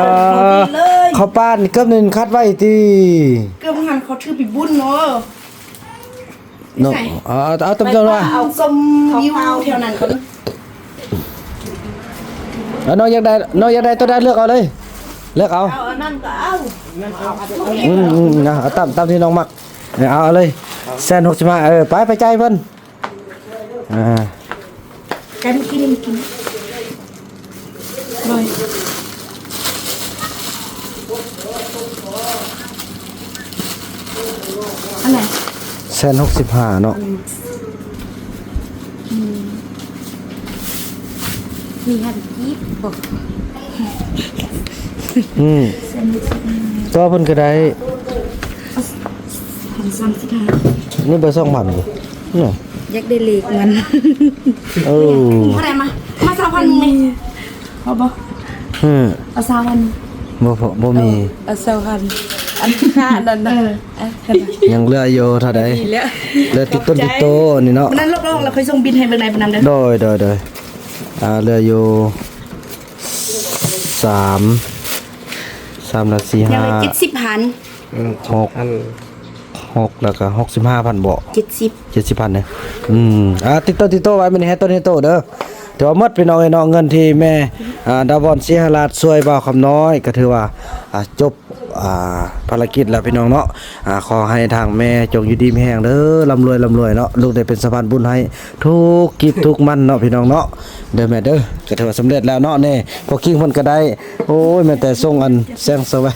ເຂົ້າປານເກືອບໜຶ່ງຄັດໄວ້ຕິ ເກືອບຫັ້ນເຂົາຖືໄປບຸນເນາະ ເນາະ ເອົາ ເອົາຕຳ ເອົາ ເອົາຊົມວິວແຖວນັ້ນກ່ອນ ເອົາ ນ້ອງຢາກໄດ້ ນ້ອງຢາກໄດ້ໂຕໃດເລືອກເອົາເລີຍ ເລືອກເອົາ ເອົາອັນນັ້ນກໍເອົາ ອືມ ອືມ ເອົາຕາມ ຕາມທີ່ນ້ອງມັກ ເອົາ ເອົາເລີຍ ແສນຫົກສິບຫ້າ ເອີ ໄປ ໄປຈ່າຍເພິ່ນ ອ່າ ແກມກິນ ກິນ ອະລ່ອຍ ອັນໃດ ແສນຫົກສິບຫ້າເນາະ ອືມ ອືມ ມີຫັ້ນກີບບໍ່? ອືມ ແສນຫົກສິບຫ້າ ຕໍ່ເພິ່ນກໍໄດ້ ພັນສາມສິບຫ້າ ນີ້ເບີສອງພັນນີ້ ຢາກໄດ້ເລກມັນ ເອີ ເທົ່າໃດມາ ມາຊາວພັນໜຶ່ງນີ້ ພໍບໍ່? ຮຶ ເອົາຊາວພັນ ບໍ່ພໍ ບໍ່ມີ ເອົາຊາວພັນ ອັນຄ່ານັ້ນນະ ເອີ ຍັງເຫຼືອຢູ່ເທົ່າໃດ? ເຫຼືອຕິດຕົ້ນຕິດໂຕນີ້ເນາະ ມື້ນັ້ນລົບອອກແລ້ວຄ່ອຍສົ່ງບິນໃຫ້ເບິ່ງໃນມື້ນັ້ນເດີ ໂດຍ ໂດຍ ໂດຍ ອ່າ ເຫຼືອຢູ່ ສາມ ສາມລະສີ່ ຫ້າ ເຈັດສິບພັນ ອືມ ຫົກ ຫົກ ແລ້ວກໍຫົກສິບຫ້າພັນບໍ? ເຈັດສິບ ເຈັດສິບພັນເດ້ ອືມ ອ່າ ຕິດໂຕ ຕິດໂຕໄວ້ ມື້ນີ້ໃຫ້ຕົ້ນໃຫ້ໂຕເດີ ຖືວ່າໝົດ ພີ່ນ້ອງເອີຍເນາະ ເງິນທີ່ແມ່ ອ່າ ດາວອນ ສີຫະລາດ ຊ່ວຍບ່າວຄຳນ້ອຍ ກໍຖືວ່າ ອ່າ ຈົບ ອ່າ ພາລະກິດແລ້ວ ພີ່ນ້ອງເນາະ ອ່າ ຂໍໃຫ້ທາງແມ່ຈົ່ງຢູ່ດີມີແຮງເດີ ລ່ຳລວຍ ລ່ຳລວຍເນາະ ລູກໄດ້ເປັນສະພານບຸນໃຫ້ທຸກກີບທຸກມັນເນາະ ພີ່ນ້ອງເນາະ ເດີແມ່ເດີ ກໍຖືວ່າສຳເລັດແລ້ວເນາະ ແນ່ ພໍ່ຄິງເພິ່ນກໍໄດ້ ໂອ້ຍ ແມ່ນແຕ່ສົ່ງອັນແສງສະຫວັ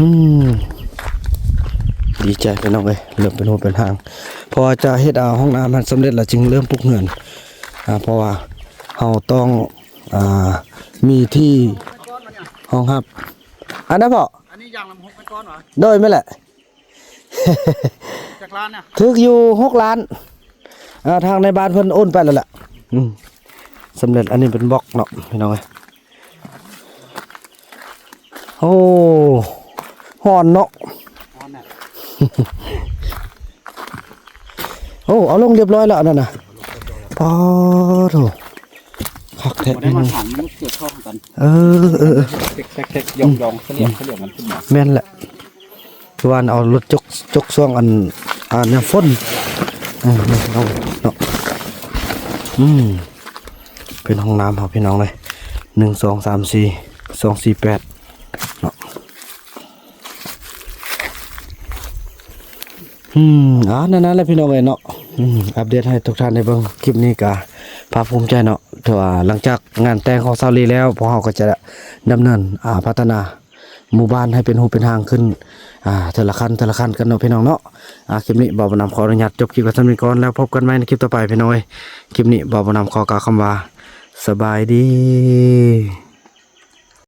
ອືມ ດີໃຈພີ່ນ້ອງເອີຍ ເລີ່ມເປັນຮູເປັນຮ່າງ ເພາະວ່າຈະເຮັດ ອ່າ ຫ້ອງນ້ຳໃຫ້ສຳເລັດ ແລ້ວຈຶ່ງເລີ່ມປຸກເຮືອນ ອ່າ ເພາະວ່າເຮົາຕ້ອງ ອ່າ ມີທີ່ຮອງຮັບ ອັນນັ້ນເພາະ ອັນນີ້ຢ່າງລະຫົກພັນກ້ອນຫວາ? ໂດຍ ແມ່ນແຫຼະ. ຈັກລ້ານນະ? ຖືກຢູ່ຫົກລ້ານ ອ່າ ທາງໃນບ້ານເພິ່ນໂອນໄປແລ້ວແຫຼະ. ອືມ ສຳເລັດ ອັນນີ້ເປັນບລັອກເນາະ ພີ່ນ້ອງເອີຍ. ໂອ້ ຮ້ອນເນາະ ຮ້ອນນະ. ໂອ້ ເອົາລົງຮຽບຮ້ອຍແລ້ວ ອັນນັ້ນນະ. ປາໂທ້ ຄັກແທ້ ໄດ້ມາຖາມ ມັນເກີດທ້ອງກັນ. ເອີ ເອີ ເອີ ແທກໆ ຢອງໆ ສະຫຼຽວ ສະຫຼຽວມັນຂຶ້ນມາ. ແມ່ນແຫຼະ ຄືວ່າເອົາລົດຈົກ ຈົກຊ່ວງອັນ ອ່າ ຍາມຝົນ ເອີ ເນາະ ເນາະ. ອືມ ເປັນຫ້ອງນ້ຳເຮົາ ພີ່ນ້ອງເອີຍ ໜຶ່ງ ສອງ ສາມ ສີ່ ສອງ ສີ່ ແປດ ເນາະ. ອືມ ອ່າ ນັ້ນແຫຼະ ພີ່ນ້ອງເອີຍເນາະ. ອືມ ອັບເດດໃຫ້ທຸກທ່ານໄດ້ເບິ່ງ ຄລິບນີ້ກະພາກພູມໃຈເນາະ ເພາະວ່າຫຼັງຈາກງານແຕ່ງຂອງສາວລີແລ້ວ ພວກເຮົາກໍຈະດຳເນີນ ອ່າ ພັດທະນາ ໝູ່ບ້ານໃຫ້ເປັນຮູເປັນຮ່າງຂຶ້ນ ອ່າ ເທື່ອລະຂັ້ນ ເທື່ອລະຂັ້ນກັນເນາະ ພີ່ນ້ອງເນາະ. ອ່າ ຄລິບນີ້ບ່າວບຸນນຳຂໍອະນຸຍາດຈົບຄລິບໄວ້ສ່ຳນີ້ກ່ອນ ແລ້ວພົບກັນໃໝ່ໃນຄລິບຕໍ່ໄປ ພີ່ນ້ອງເອີຍ. ຄລິບນີ້ບ່າວບຸນນຳຂໍກ່າວຄຳວ່າ ສະບາຍດີ.